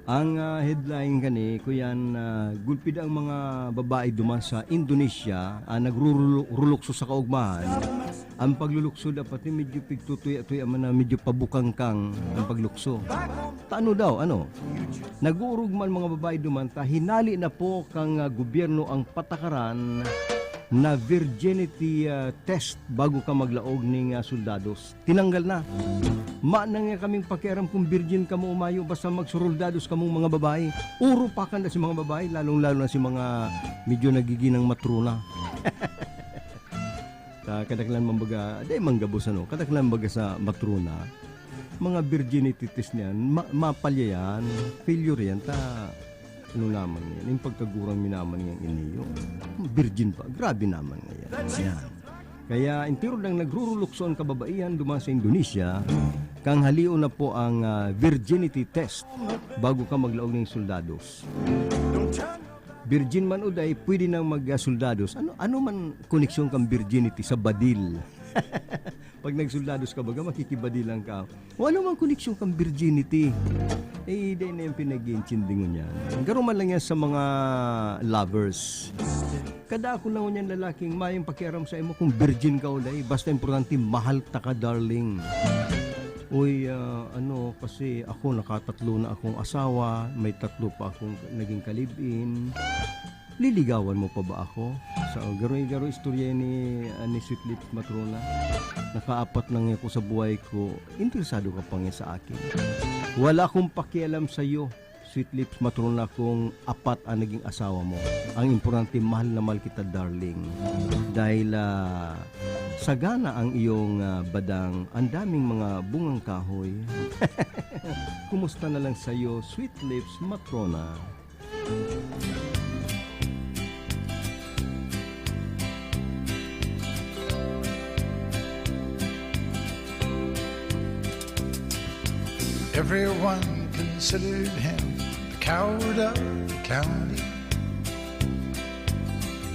Ang, ah, headline kani, kuyan, ah, gulpid ang mga babae duman sa Indonesia, ah, nagrurulu-, rulukso sa kaugmahan. Ang paglulukso dapat ni medyo pigtutuya-tuya man na medyo pabukangkang ang paglukso. Tano daw, ano? Nag-uurog man mga babae duman ta hinali na po kang, ah, gobyerno ang patakaran na virginity, ah, test bago ka maglaog ning, ah, soldados. Tinanggal na. Mayo na nga kaming pakiaram kung virgin kamo o mayo, basta magsoroldados kamong mga babae. Urupakan na si mga babae, lalong-lalo na si mga medyo nagiginang matrona. Sa kadaklan man baga, di man gabos ano, kadaklan baga sa matrona, mga virginity test niyan, ma-, mapalya yan, failure yan, ta, ano naman yan, yung pagkagurang minaman niyang iniyo. Virgin pa, grabe naman nga yan. Yan. Kaya entero nang nagrurulukso ang kababaihan duman sa Indonesia, kang halion na po ang, ah, virginity test bago ka maglaog ning soldados. Virgin man o dai, pwede nang mag, ah, soldados. Ano, ano man koneksyon kan virginity sa badil? Pag nagsoldados ka, baga makikibadilan ka. O ano man koneksyon kan virginity? Eh, dai na yan pinag-iintindi ngunyan. Garo man lang yan sa mga lovers. Kada ako lang ngunyan lalaking mayong pakiaram sa imo kung virgin ka o dai. Basta importante, mahal ta ka, darling. Uy, ah, ano, kasi ako nakatatlo na akong asawa, may tatlo pa akong naging ka-live-in. Liligawan mo pa ba ako? Sa garo-garo istorya ni, ah, ni Sweet Lips Matrona. Nakaapat na nga ako sa buhay ko, interesado ka pa nga sa akin. Wala akong pakialam sa'yo, Sweet Lips Matrona, kung apat ang naging asawa mo. Ang importante, mahal na mahal kita, darling. Dahil, ah, sagana ang iyong, ah, badang, ang daming mga bungang kahoy. Kumusta na lang sa'yo, Sweet Lips Matrona? Everyone considered him the coward of the county.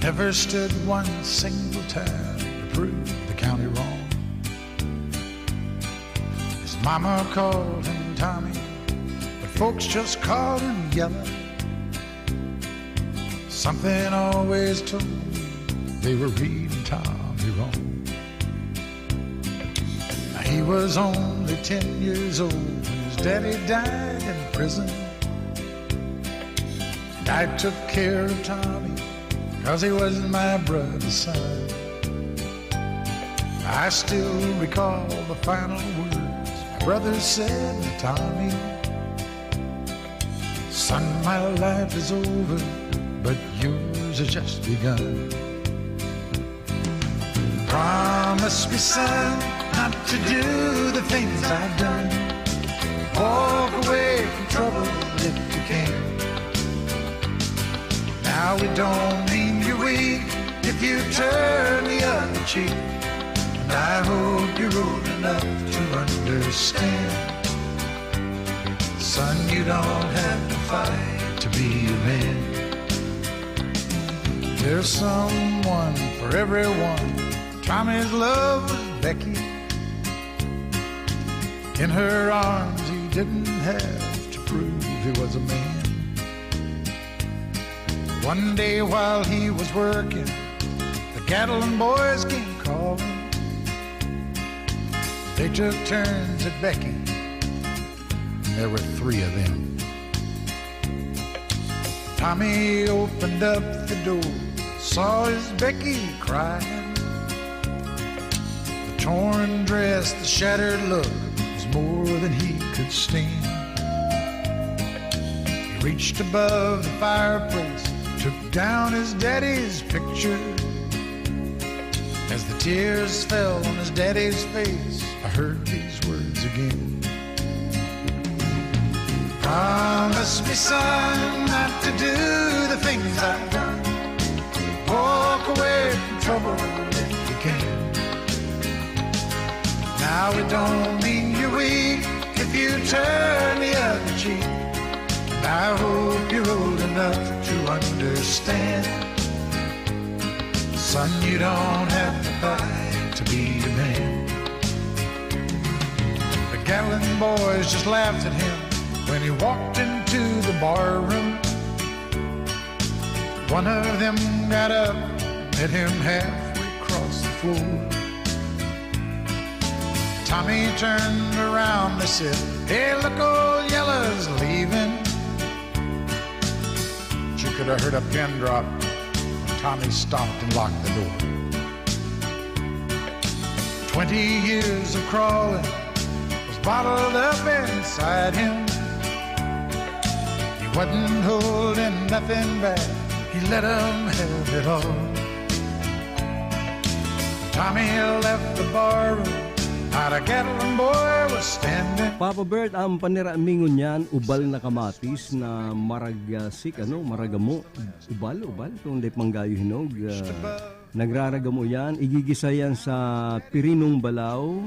Never stood one single time to prove the county wrong. His mama called him Tommy, but folks just called him Yellow. Something always told me they were reading Tommy wrong. Now, he was only ten years old when his daddy died in prison. And I took care of Tommy 'cause he was my brother's son. I still recall the final words my brother said to Tommy. "Son, my life is over, but yours has just begun. Promise me, son, not to do the things I've done. Walk away from trouble if you can. Now it don't mean you're weak if you turn the other cheek. And I hope you're old enough to understand. Son, you don't have to fight to be a man." There's someone for everyone. Tommy's love was Becky. In her arms, he didn't have to prove he was a man. One day while he was working, the Gatlin boys came calling. They took turns at Becky. There were three of them. Tommy opened up the door, saw his Becky crying. The torn dress, the shattered look was more than he could stand. He reached above the fireplace, took down his daddy's picture. As the tears fell on his daddy's face, I heard these words again. Promise me, son, not to do the things I've done. Walk away from trouble if you can. Now it don't mean you're weak if you turn the other cheek. And I hope you're old enough to understand. Son, you don't have to fight to be a man. The Gatlin boys just laughed at him when he walked into the bar room. One of them got up, met him halfway across the floor. Tommy turned around, they said, "Hey, look, old Yellow's leaving." But you could have heard a pin drop when Tommy stopped and locked the door. Twenty years of crawling was bottled up inside him. He wasn't holding nothing back. He let 'em have it all. Tommy left the bar room, not a Gatlin boy was standing. Papa Bert, ang panira mi ngunyan, ubal na kamatis na maragasik, ano, maragamo. Ubal, ubal, kung di panggayo hinog, ah, nagraragamo yan. Igigisa yan sa pirinong balaw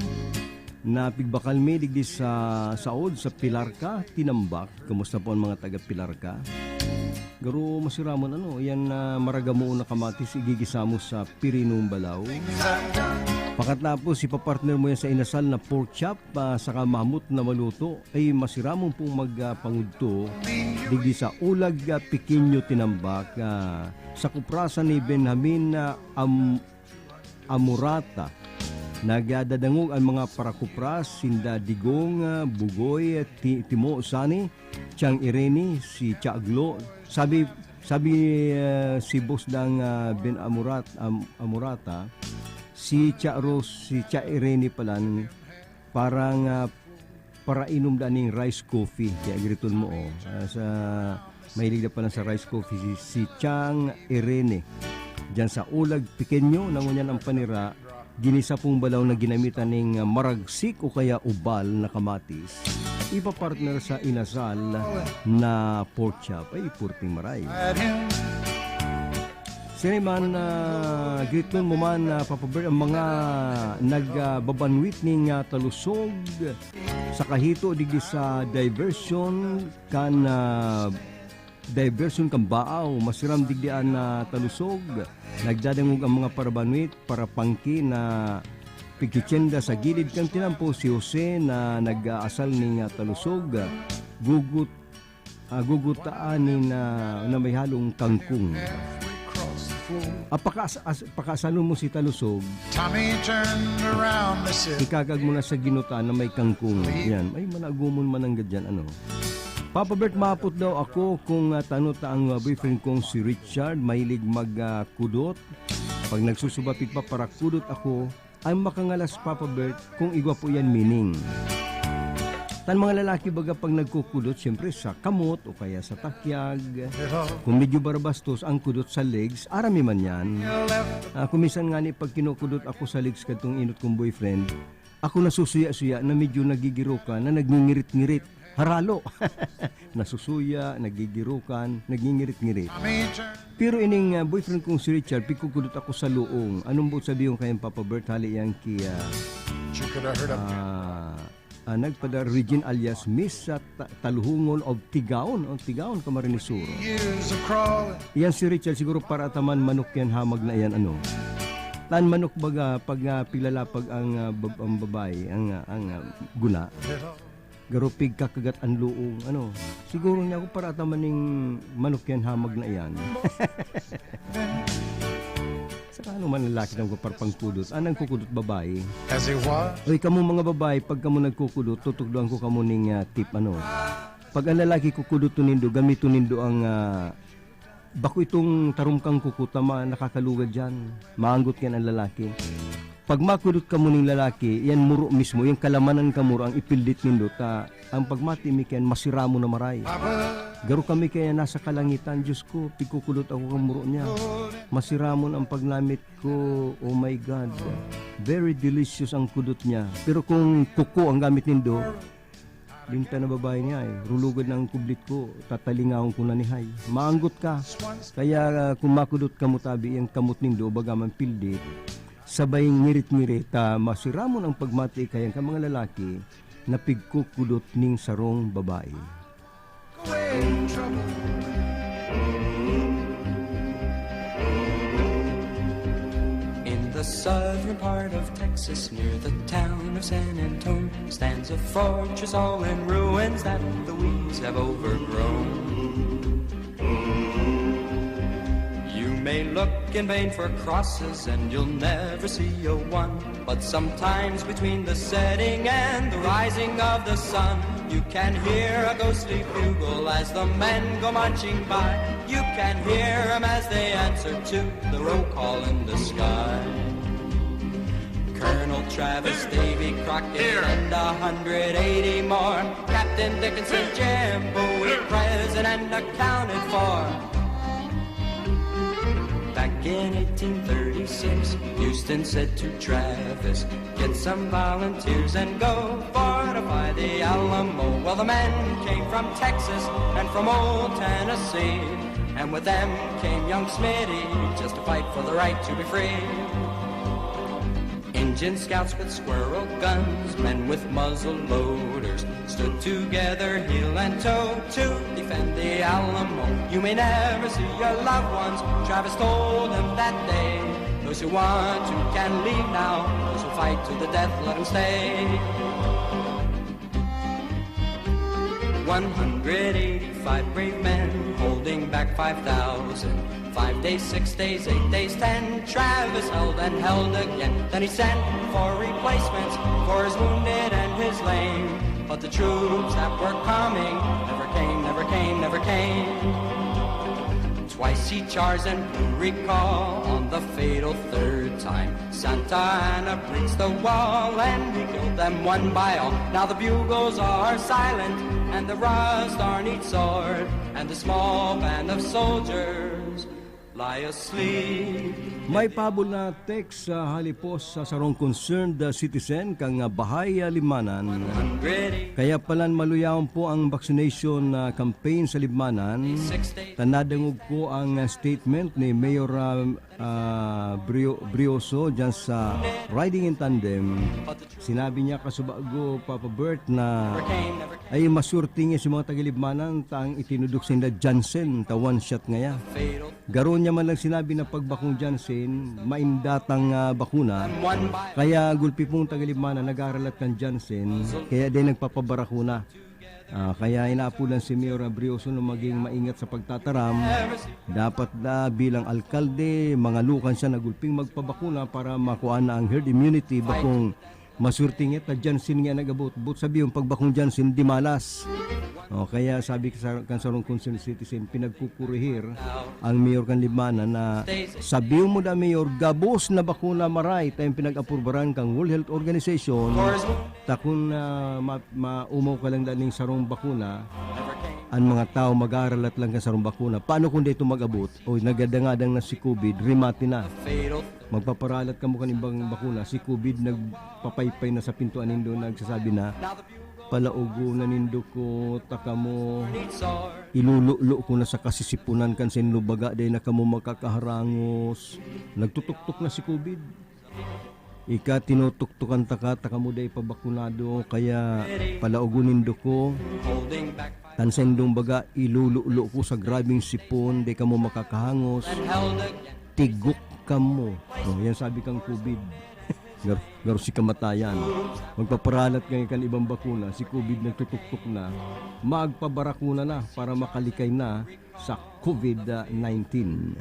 na pigbakal mi digdi sa saod sa Pilarca, Tinambac. Kamusta po ang mga taga Pilarca? Garo masiramon ano, yan na maragamoon na kamatis, igigisa mo sa pirinong balaw. Pakatapos, ipapartner mo yan sa inasal na pork chop, ah, saka mahamot na maluto. Ay masiramon pong magpangudto digdi sa Ulag, ah, Pequeño Tinambak, ah, sa kuprasan ni Benjamin, ah, Am-, Amorata. Nagdadangog ang mga parakupras, sinda Digong, ah, Bugoy, Ti-, Timo Sani, Chang Irene, si Cha Glo. Sabi, sabi, ah, si Boss Dang, ah, Ben Amorat-, Am-, Amorata, si Cha Ros-, si Cha Irene pala, parang, ah, parainom da ning rice coffee. Kaya giriton mo, oh. Ah, sa, mahilig na pala sa rice coffee si, si Chang Irene. Diyan sa Ulag Pequeño, na ngunyan ang panira, ginisa pong balaw na ginamitan ning, ah, maragsik o kaya ubal na kamatis. Ipapartner sa inasal na pork chop. Ay, purting maray. Sini man, ah, giriton mo man, ah, Papa Ber, ang mga nagbabanwit ning, ah, talusog sa kahito digdi sa diversion kan, ah, diversion kan Baaw, masiram digdi an, ah, talusog. Nagdadangog ang mga parabanwit, parapangki na pigtitienda sa gilid kan tinampo si Jose na nag-aasal ning, ah, talusog. Gugut-, ah, gugutaan nin, ah, na may halong kangkong. Ah, pakaas-, as-, pakasalon mo si talusog, Tommy turned around the ship. Ikagag mo na sa ginutaan na may kangkong. Yan. Ay, managumon man ang gadyan, ano. Papa Bert, mapot daw ako kung, ah, tano ta ang, ah, boyfriend kong si Richard, mahilig mag, ah, kudot. Pag nagsusuba, pigpaparakudot ako, ang makangalas, Papa Bert, kung igwa po yan meaning. Tan mga lalaki baga pag nagkukudot, siyempre sa kamot o kaya sa takyag. Kung medyo barabastos ang kudot sa legs, arami man yan. Ah, kung minsan nga ni pag kinukudot ako sa legs kadtong inot kong boyfriend, ako nasusuya-suya na medyo nagigirokan, na nagngingirit-ngirit. Haralo! Nasusuya, nagigirokan, nagngingirit-ngirit. Pero ining, ah, boyfriend kong si Richard, pigkukudot ako sa luong. Anong buot sabihon kayang Papa Bert, hali yan ki, ah, You could have heard of ah, ah, nagpada Regine alias Miss sa Ta-, Taluhungon of Tigaon, o Tigaon, Camarines Sur. Years of crawling. Yan si Richard, siguro para ataman manok yan, hamag na yan, ano. Tan manok baga, pag, ah, pilalapag ang, ah, bab-, ang babae, ang, ah, ang, ah, guna. Garo pigkakagat an luong, ano. Siguro niya ako para ataman ning manok yan, hamag na iyan. Saka ano man lalaki nang parpangkudot, ah, nagkukudot babae. As it was. Oy, kamo mga babae, pag kamo nagkukudot, tutukdoan ko kamo ning, ah, tip, ano. Pag ang lalaki kukudoton nindo, gamiton nindo ang, ah, bako itong tarom kang kuko ta ma-, nakakalugad diyan. Maanggot yan ang lalaki. Pag makudot kamo ning lalaki, yan muro mismo, yung kalamanan ka muro ang ipildit nindo ta ang pagmati mi kayan, masiramon na maray. Garo kami kaya nasa kalangitan, Diyos ko, pigkukudot ako kang muro niya. Masiramon ang pagnamit ko, oh my God. Very delicious ang kudot niya. Pero kung kuko ang gamit nindo, linta na babae niya eh. Rulugod na ang kublit ko, tatalingahon ko na ni Hay. Maanggot ka. Kaya, ah, kung makudot kamo tabi, ang kamot nindo, baga man pildit, sabay ngirit-ngirit, ah, masiramon ang pagmati kayan ka mga lalaki na pigkukudot ning sarong babae. In the southern part of Texas, near the town of San Antonio, stands a fortress all in ruins that the weeds have overgrown. You may look in vain for crosses, and you'll never see a one. But sometimes between the setting and the rising of the sun, you can hear a ghostly bugle as the men go marching by. You can hear 'em as they answer to the roll call in the sky. Colonel Travis, Davy Crockett, and a hundred eighty more. Captain Dickinson, Jim Bowie, present and accounted for. Back in eighteen thirty-six, Houston said to Travis, "Get some volunteers and go fortify the Alamo." Well, the men came from Texas and from old Tennessee, and with them came young Smitty just to fight for the right to be free. In Indian scouts with squirrel guns, men with muzzle loaders, stood together heel and toe to defend the Alamo. You may never see your loved ones, Travis told them that day. Those who want to can leave now, those who fight to the death, let them stay. One hundred eighty-five brave men holding back five thousand. Five days, six days, eight days, ten. Travis held and held again. Then he sent for replacements for his wounded and his lame. But the troops that were coming never came, never came, never came. Twice he charged and blew recall on the fatal third time. Santa Anna breached the wall and he killed them one by all. Now the bugles are silent and the rust on each sword, and the small band of soldiers lie asleep. May pahabol na text sa halipos sa sarong concerned, ah, citizen kan, ah, Bahay, ah, Libmanan. Kaya palan maluyawon po ang vaccination, ah, campaign sa Libmanan. Ta nadangog ko ang, ah, statement ni Mayor, ah, ah, Brio-, Brioso dyan sa Riding in Tandem. Sinabi niya kasubago, Papa Bert, na ay masurti niya sa mga taga-Libmanan ta ang itinudok sinda Janssen, ta one shot ngaya. Garo niya man lang sinabi na pagbakong Janssen, maindatang, ah, bakuna. Kaya gulpi pong taga-Libmanan nag-aaralat kan Janssen, kaya din nagpapabarakuna. Ah, kaya inaapodan si Mayor Brioso na maging maingat sa pagtataram. Dapat na bilang alkalde, mangalukan siya na gulping magpabakuna para makuha na ang herd immunity. Bakong masurti nga ta Janssen nga nag-abot. But sabi yung pagbakong Janssen, di malas. O, kaya sabi ka sa, kan sarong concerned citizen, pinagkukurihir ang mayor kan Libmanan na sabi mo da, Mayor, gabos na bakuna maray tayong pinag-apurbaran kang World Health Organization. Ta kun, ah, ma-, maumaw ka lang daning sarong bakuna, an mga tawo mag-aaralat lang kan sarong bakuna. Paano kung dito mag-abot? O, nagadangadang na si covid, rimate na. Magpaparalat kamo kan ibang bakuna, si covid nagpapaypay na sa pintoan nindo, nagsasabi na, "Palaogon na nindo ko, ta kamo, ilululo ko na sa kasisipunan kan sinlubaga, dai na kamo makakaharangos." Nagtutuktok na si covid. Ika, tinutuktukan taka, ta kamo dai pa bakunado, kaya palaogon nindo ko. Tan sa indong baga, ilululo ko sa grabing sipon, dai kamo makakahangos. Tigok kamo. Oh, yan sabi kang covid. Gar-, garo si kamatayan. Magpaparalat ngayon kan ibang bakuna, si covid nagtutuktok na. Magpabarakuna na para makalikay na sa covid nineteen.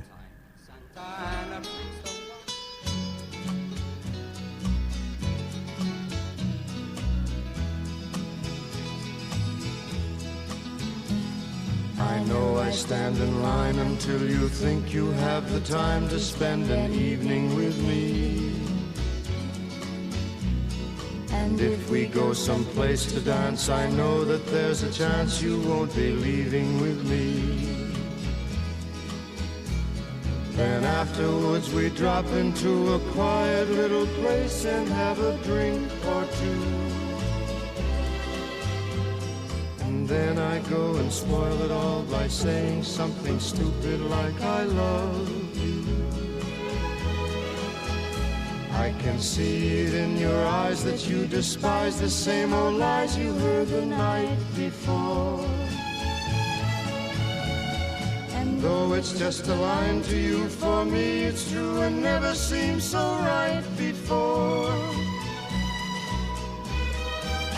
I know I stand in line until you think you have the time to spend an evening with me. And if we go someplace to dance, I know that there's a chance you won't be leaving with me. Then afterwards we drop into a quiet little place and have a drink or two. And then I go and spoil it all by saying something stupid like "I love you." I can see it in your eyes that you despise the same old lies you heard the night before. And though it's just a line to you, for me it's true and never seemed so right before.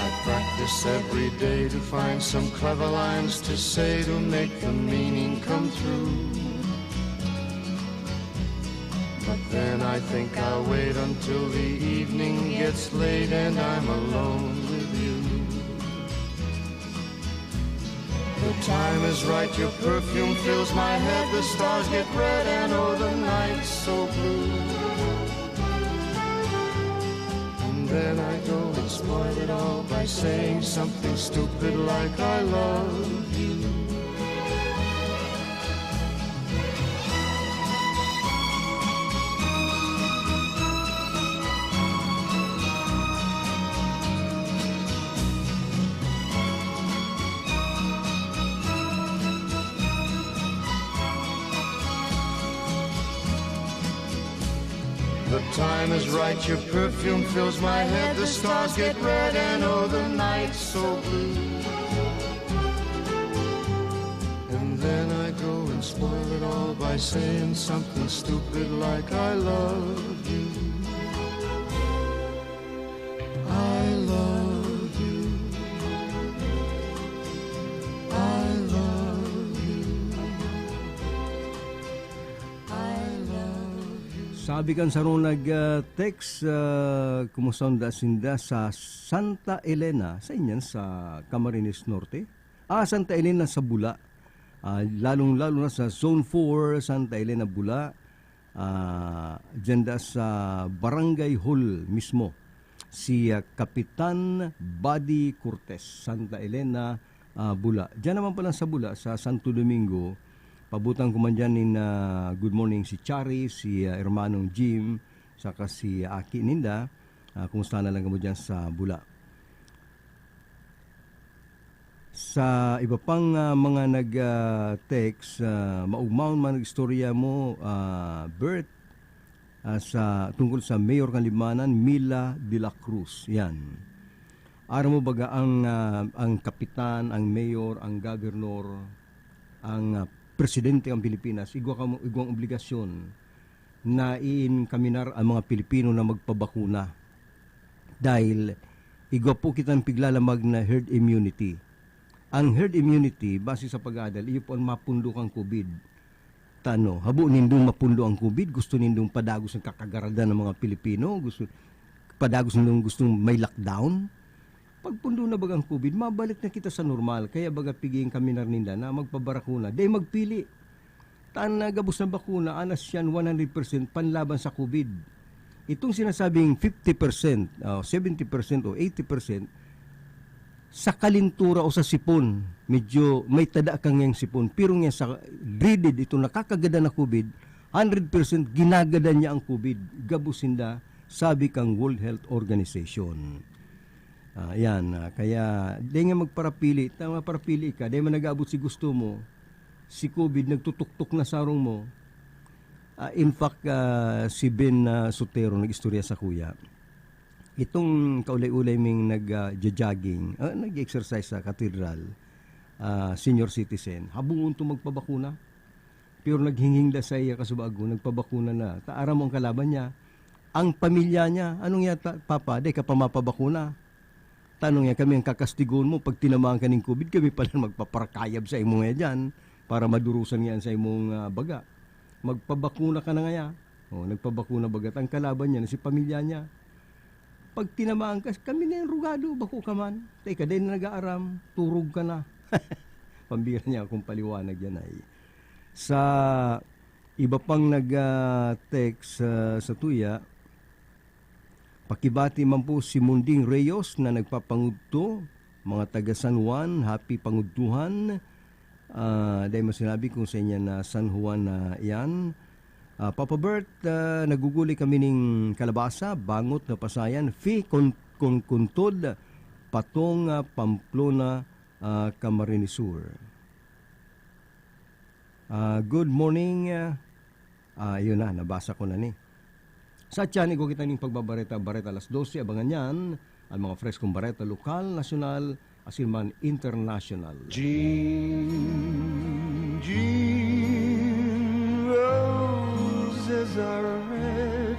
I practice every day to find some clever lines to say to make the meaning come through. But then I think I'll wait until the evening gets late and I'm alone with you. The time is right, your perfume fills my head, the stars get red and oh, the night's so blue. And then I go and spoil it all by saying something stupid like "I love you." The time is right, your perfume fills my head, the stars get red, and oh, the night's so blue. And then I go and spoil it all by saying something stupid like, "I love you. I love you. I love you. I love you." Sabi kan sarong nag, ah, text, ah, kumusta an daa sinda sa Santa Elena, sa inyan, sa Camarines Norte? Ah, Santa Elena sa Bula. Ah, lalong-lalo na sa Zone four, Santa Elena, Bula. Ah, diyan da sa Barangay Hall mismo. Si, ah, Kapitan Buddy Cortez, Santa Elena, ah, Bula. Diyan naman pala sa Bula, sa Santo Domingo, pabutan ko man diyan nin, ah, good morning si Chari, si, ah, Hermanong Jim, saka si Aki ninda. Ah, kumusta na lang kamo diyan sa Bula? Sa iba pang, ah, mga nag, ah, text, ah, maugmaon man nag-istorya mo, ah, Bert, ah, sa, tungkol sa Mayor kan Libmanan, Mila de la Cruz. Yan. Aram mo baga ang, ah, ang kapitan, ang mayor, ang gobernador, ang, ah, presidente kan Pilipinas, igwa kamo, igwang obligasyon na iinkaminar ang mga Pilipino na magpabakuna. Dahil igwa po kitang piglalamag na herd immunity. Ang herd immunity, base sa pag-aadal, iyo po ang mapundo kang COVID. Tano, habo nindong mapundo ang COVID, gusto nindong padagos ang kakagaradan ng mga Pilipino, gusto, padagos nindong gustong may lockdown. Pagpundo na bagang COVID, mabalik na kita sa normal. Kaya baga piging kami na ninda na magpabarakuna. Dai magpili. Tan na gabos na bakuna, anas yan one hundred percent panlaban sa COVID. Itong sinasabing fifty percent, o seventy percent o eighty percent, sa kalintura o sa sipon, medyo may tada ka ngayang sipon. Pero nga sa dreaded, itong nakakagada na COVID, hundred percent ginagada niya ang COVID. Gabos sinda, sabi kang World Health Organization. Ah, yan, ah, kaya di nga magparapili. Tama, parapili ka, di man nag-aabot si gusto mo, si COVID nagtutuktok na sarong mo. Ah, in fact, ah, si Ben, ah, Sotero nag-istorya sa kuya. Itong kaulay-ulay ming nag, ah, ja-jogging, ah, nag-exercise sa katedral, ah, senior citizen, habungon to magpabakuna. Pero naghinghing da sa iya kasubago, nagpabakuna na. Ta aram mo ang kalaban niya, ang pamilya niya. Anong yata, "Papa, di ka pa mapabakuna?" Tanong niya, "Kami ang kakastigon mo pag tinamaan ka ning COVID, kami pala magpaparakayab sa imo nga dyan para madurusan nga sa imong, ah, baga. Magpabakuna ka na ngaya." O, nagpabakuna bagat ang kalaban niya na si pamilya niya. Pag tinamaan ka, "Kami na yung rugado, bako ka man. Teka, dahil na nag-aaram, turog ka na." Pambira niya akong paliwanag yan ay. Sa iba pang nag, ah, text, ah, sa tuya, pakibati man po si Munding Reyes na nagpapangudto, mga taga San Juan, happy pangudtuhan. Ah, dahil mo sinabi kung sa inyo na San Juan na iyan. Ah, Papa Bert, ah, naguguli kami ning kalabasa, bangot na pasayan, fi kon, kon, kuntod, patong, ah, Pamplona, ah, Camarines Sur. Ah, good morning, ah, ah, yun na, nabasa ko na ni. Sa tiyan, igwa kita ning pagbabareta-bareta alas dose. Abangan yan, ang mga freskong bareta lokal, nasyonal, asin man international. Jean, Jean, roses are red.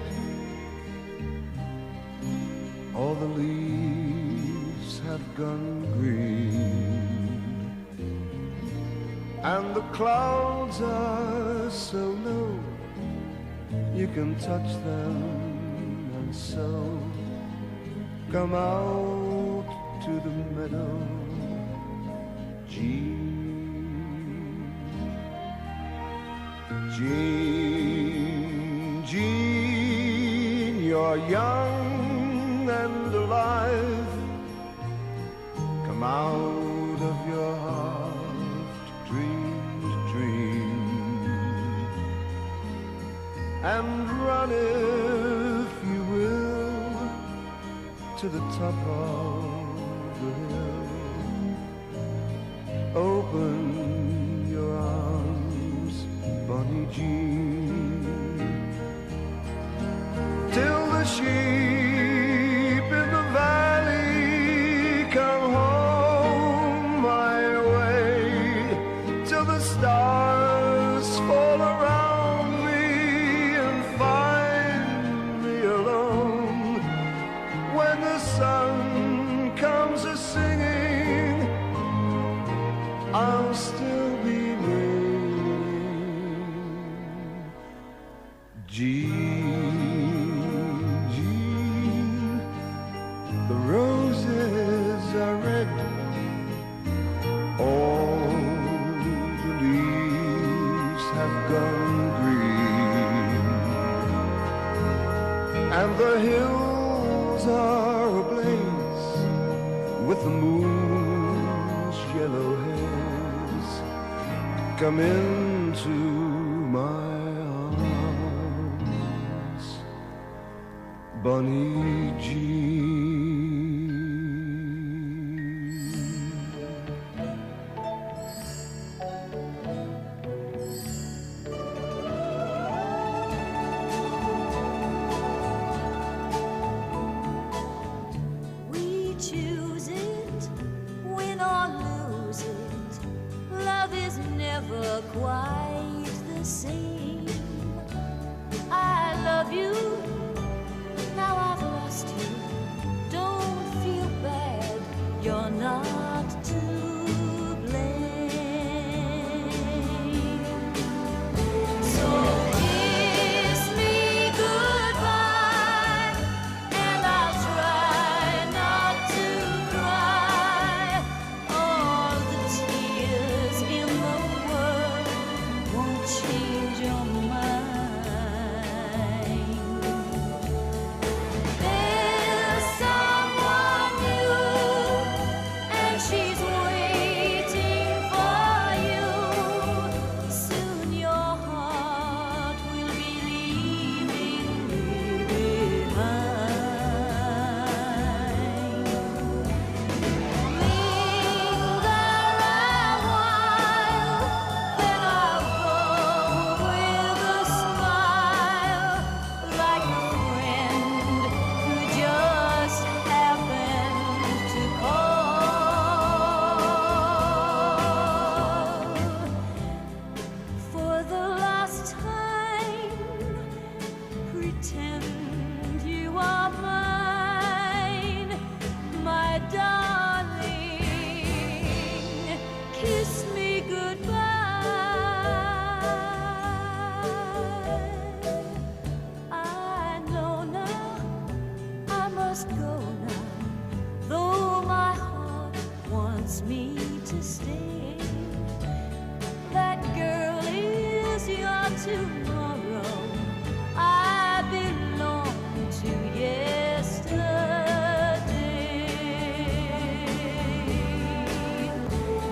All the leaves have gone green. And the clouds are so low, you can touch them and so come out to the meadow. Jean, Jean, Jean, you're young and alive. Come out of your heart, dream, dream, and run, if you will, to the top of the hill. Open your arms, Bonnie Jean. The moon's yellow hairs come into my arms, Bonnie Jean. We choose it, win or lose it. Love is never quite the same. I love you, now I've lost you. Don't feel bad, you're not to blame. So kiss me goodbye, and I'll try not to cry. All the tears in the world won't change your mind. There's someone new, and she's waiting for you. Soon your heart will be leaving me behind. Linger a while, then I'll go with a smile, like a friend who just happened to call. For the last time, pretend you are mine, my darling. Kiss me goodbye. I know now I must go now, though my heart wants me to stay. That girl is your tomorrow. I belong to yesterday.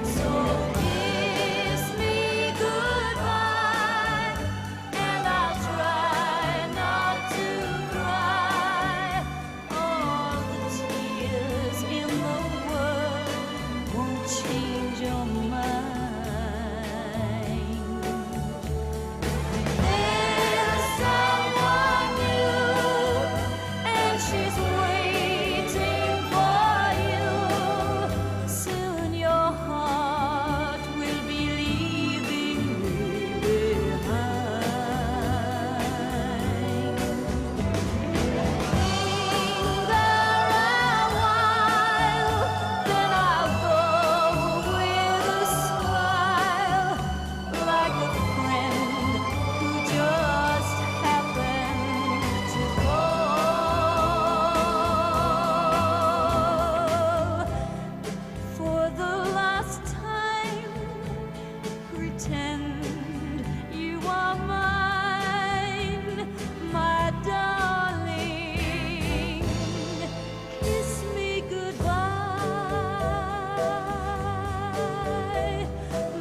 So kiss me goodbye, and I'll try not to cry. All the tears in the world won't change your mind. There's someone new, and she's waiting for you. Soon your heart will be leaving me behind. Linger a while, then I'll go with a smile, like a friend who just happened to call. For the last time, pretend you are mine, my darling. Kiss me goodbye,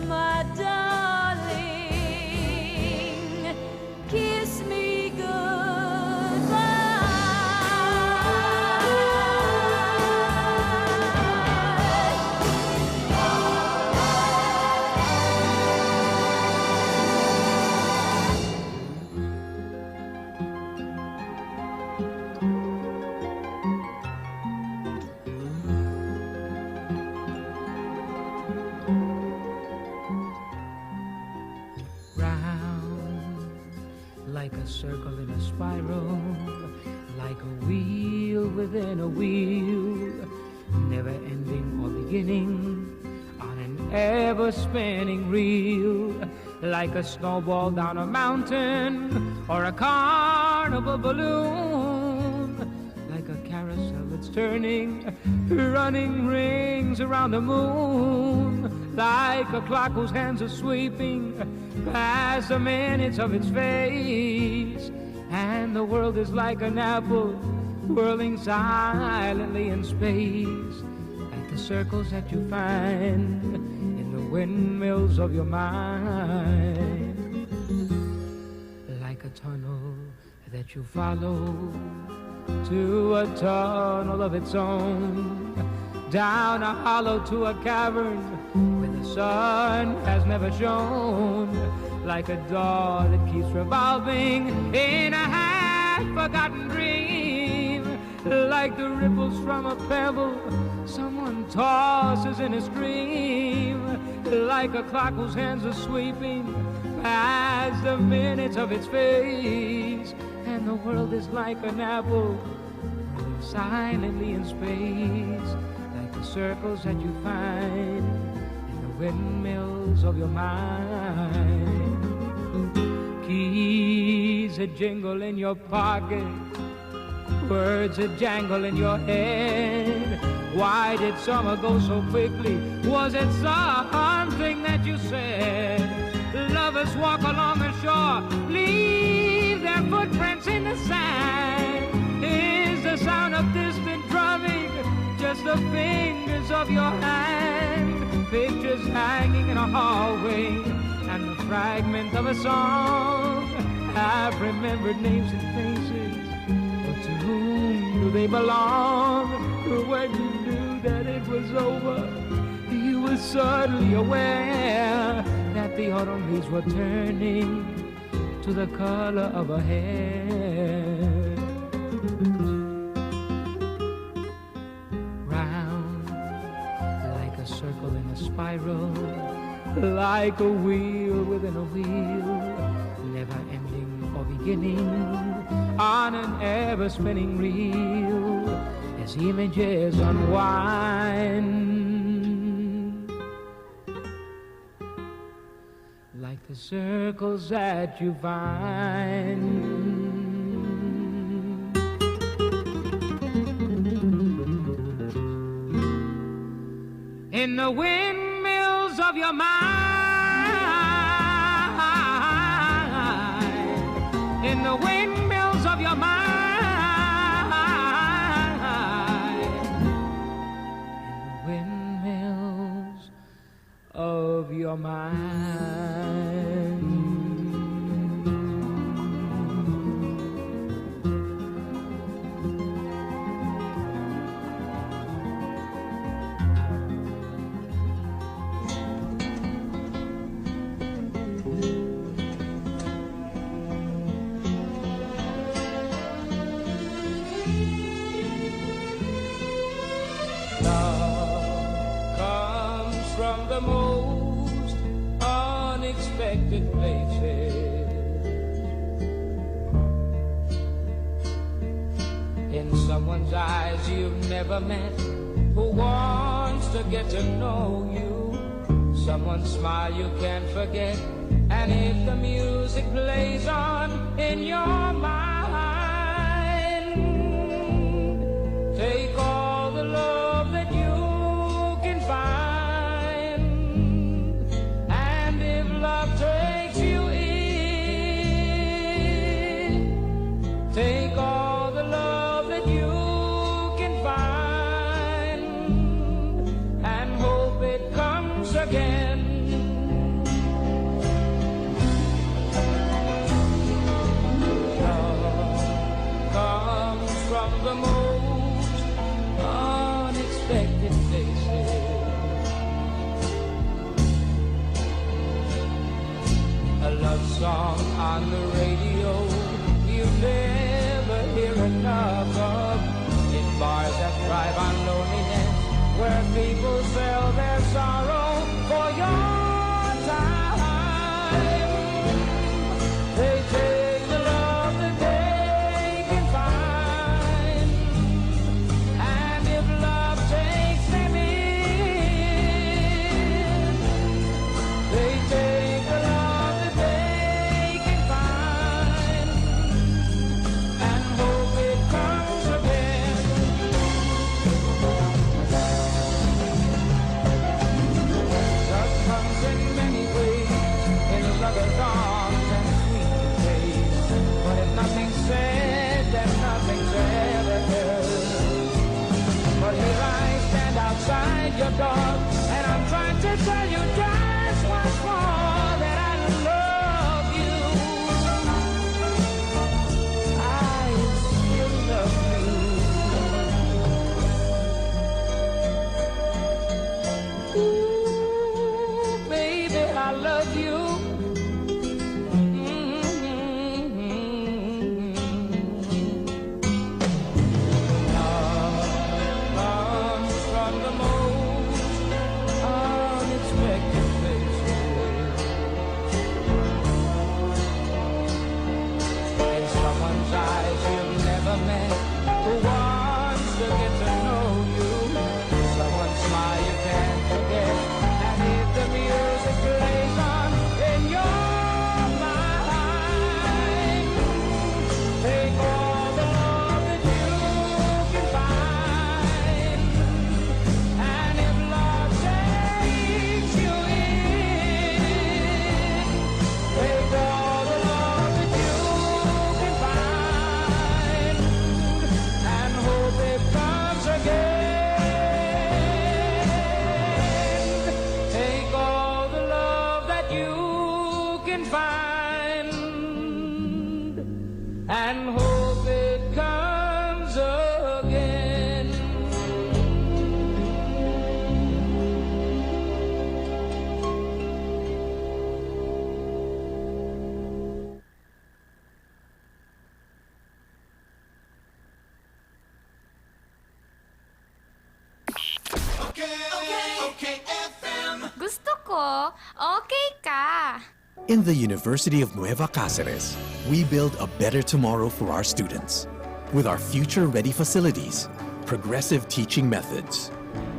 my darling. Kiss me goodbye. Round, like a circle in a spiral, like a wheel within a wheel, never ending or beginning, on an ever spinning reel, like a snowball down a mountain or a carnival balloon, like a carousel that's turning, running rings around the moon, like a clock whose hands are sweeping past the minutes of its face, and the world is like an apple whirling silently in space, like the Circles that you find in the windmills of your mind, like a tunnel that you follow to a tunnel of its own, down a hollow to a cavern where the sun has never shone, like a door that keeps revolving in a half-forgotten dream, like the ripples from a pebble someone tosses in a stream, like a clock whose hands are sweeping past the minutes of its face, and the world is like an apple silently in space, like the circles that you find in the windmills of your mind. Keys that jingle in your pocket, words that jangle in your head. Why did summer go so quickly? Was it something that you said? Lovers walk along the shore, leave their footprints in the sand. Is the sound of distant drumming just the fingers of your hand? Pictures hanging in a hallway and the fragment of a song, half remembered names and faces. But to whom do they belong? When he knew that it was over, he was suddenly aware that the autumn leaves were turning to the color of her hair. Round, like a circle in a spiral, like a wheel within a wheel, never ending or beginning, on an ever-spinning reel, as images unwind, like the circles that you find in the windmills of your mind. In the windmills of your mind. In the windmills of your mind. Love comes from the most unexpected places. In someone's eyes you've never met, who wants to get to know you. Someone's smile you can't forget, and if the music plays on in your mind, take all the love that you can find. And if love takes you in, take all the love that you can find. And hope it comes again. Love comes from the most unexpected places. A love song on the radio you never hear enough of. In bars that thrive on loneliness, where people sell their sorrow for your time. They take the love that they can find. And if love takes them in, they take the love that they can find. And hope it comes again. And I'm trying to tell you just once more that I love you. I still love you. Ooh, baby, I love you. Mm-hmm. Love comes from the most unexpected places. In someone's eyes you've never met, who wants to get to know you. Someone's smile you can't forget, and if the music plays on in your mind, take all the love that you can find. And if love takes you in, take all the love that you can find. And hope it comes again. Take all the love that you can find. And hope it comes again. Okay, okay, F M. Gusto ko, okay ka. In the University of Nueva Caceres, we build a better tomorrow for our students. With our future ready facilities, progressive teaching methods,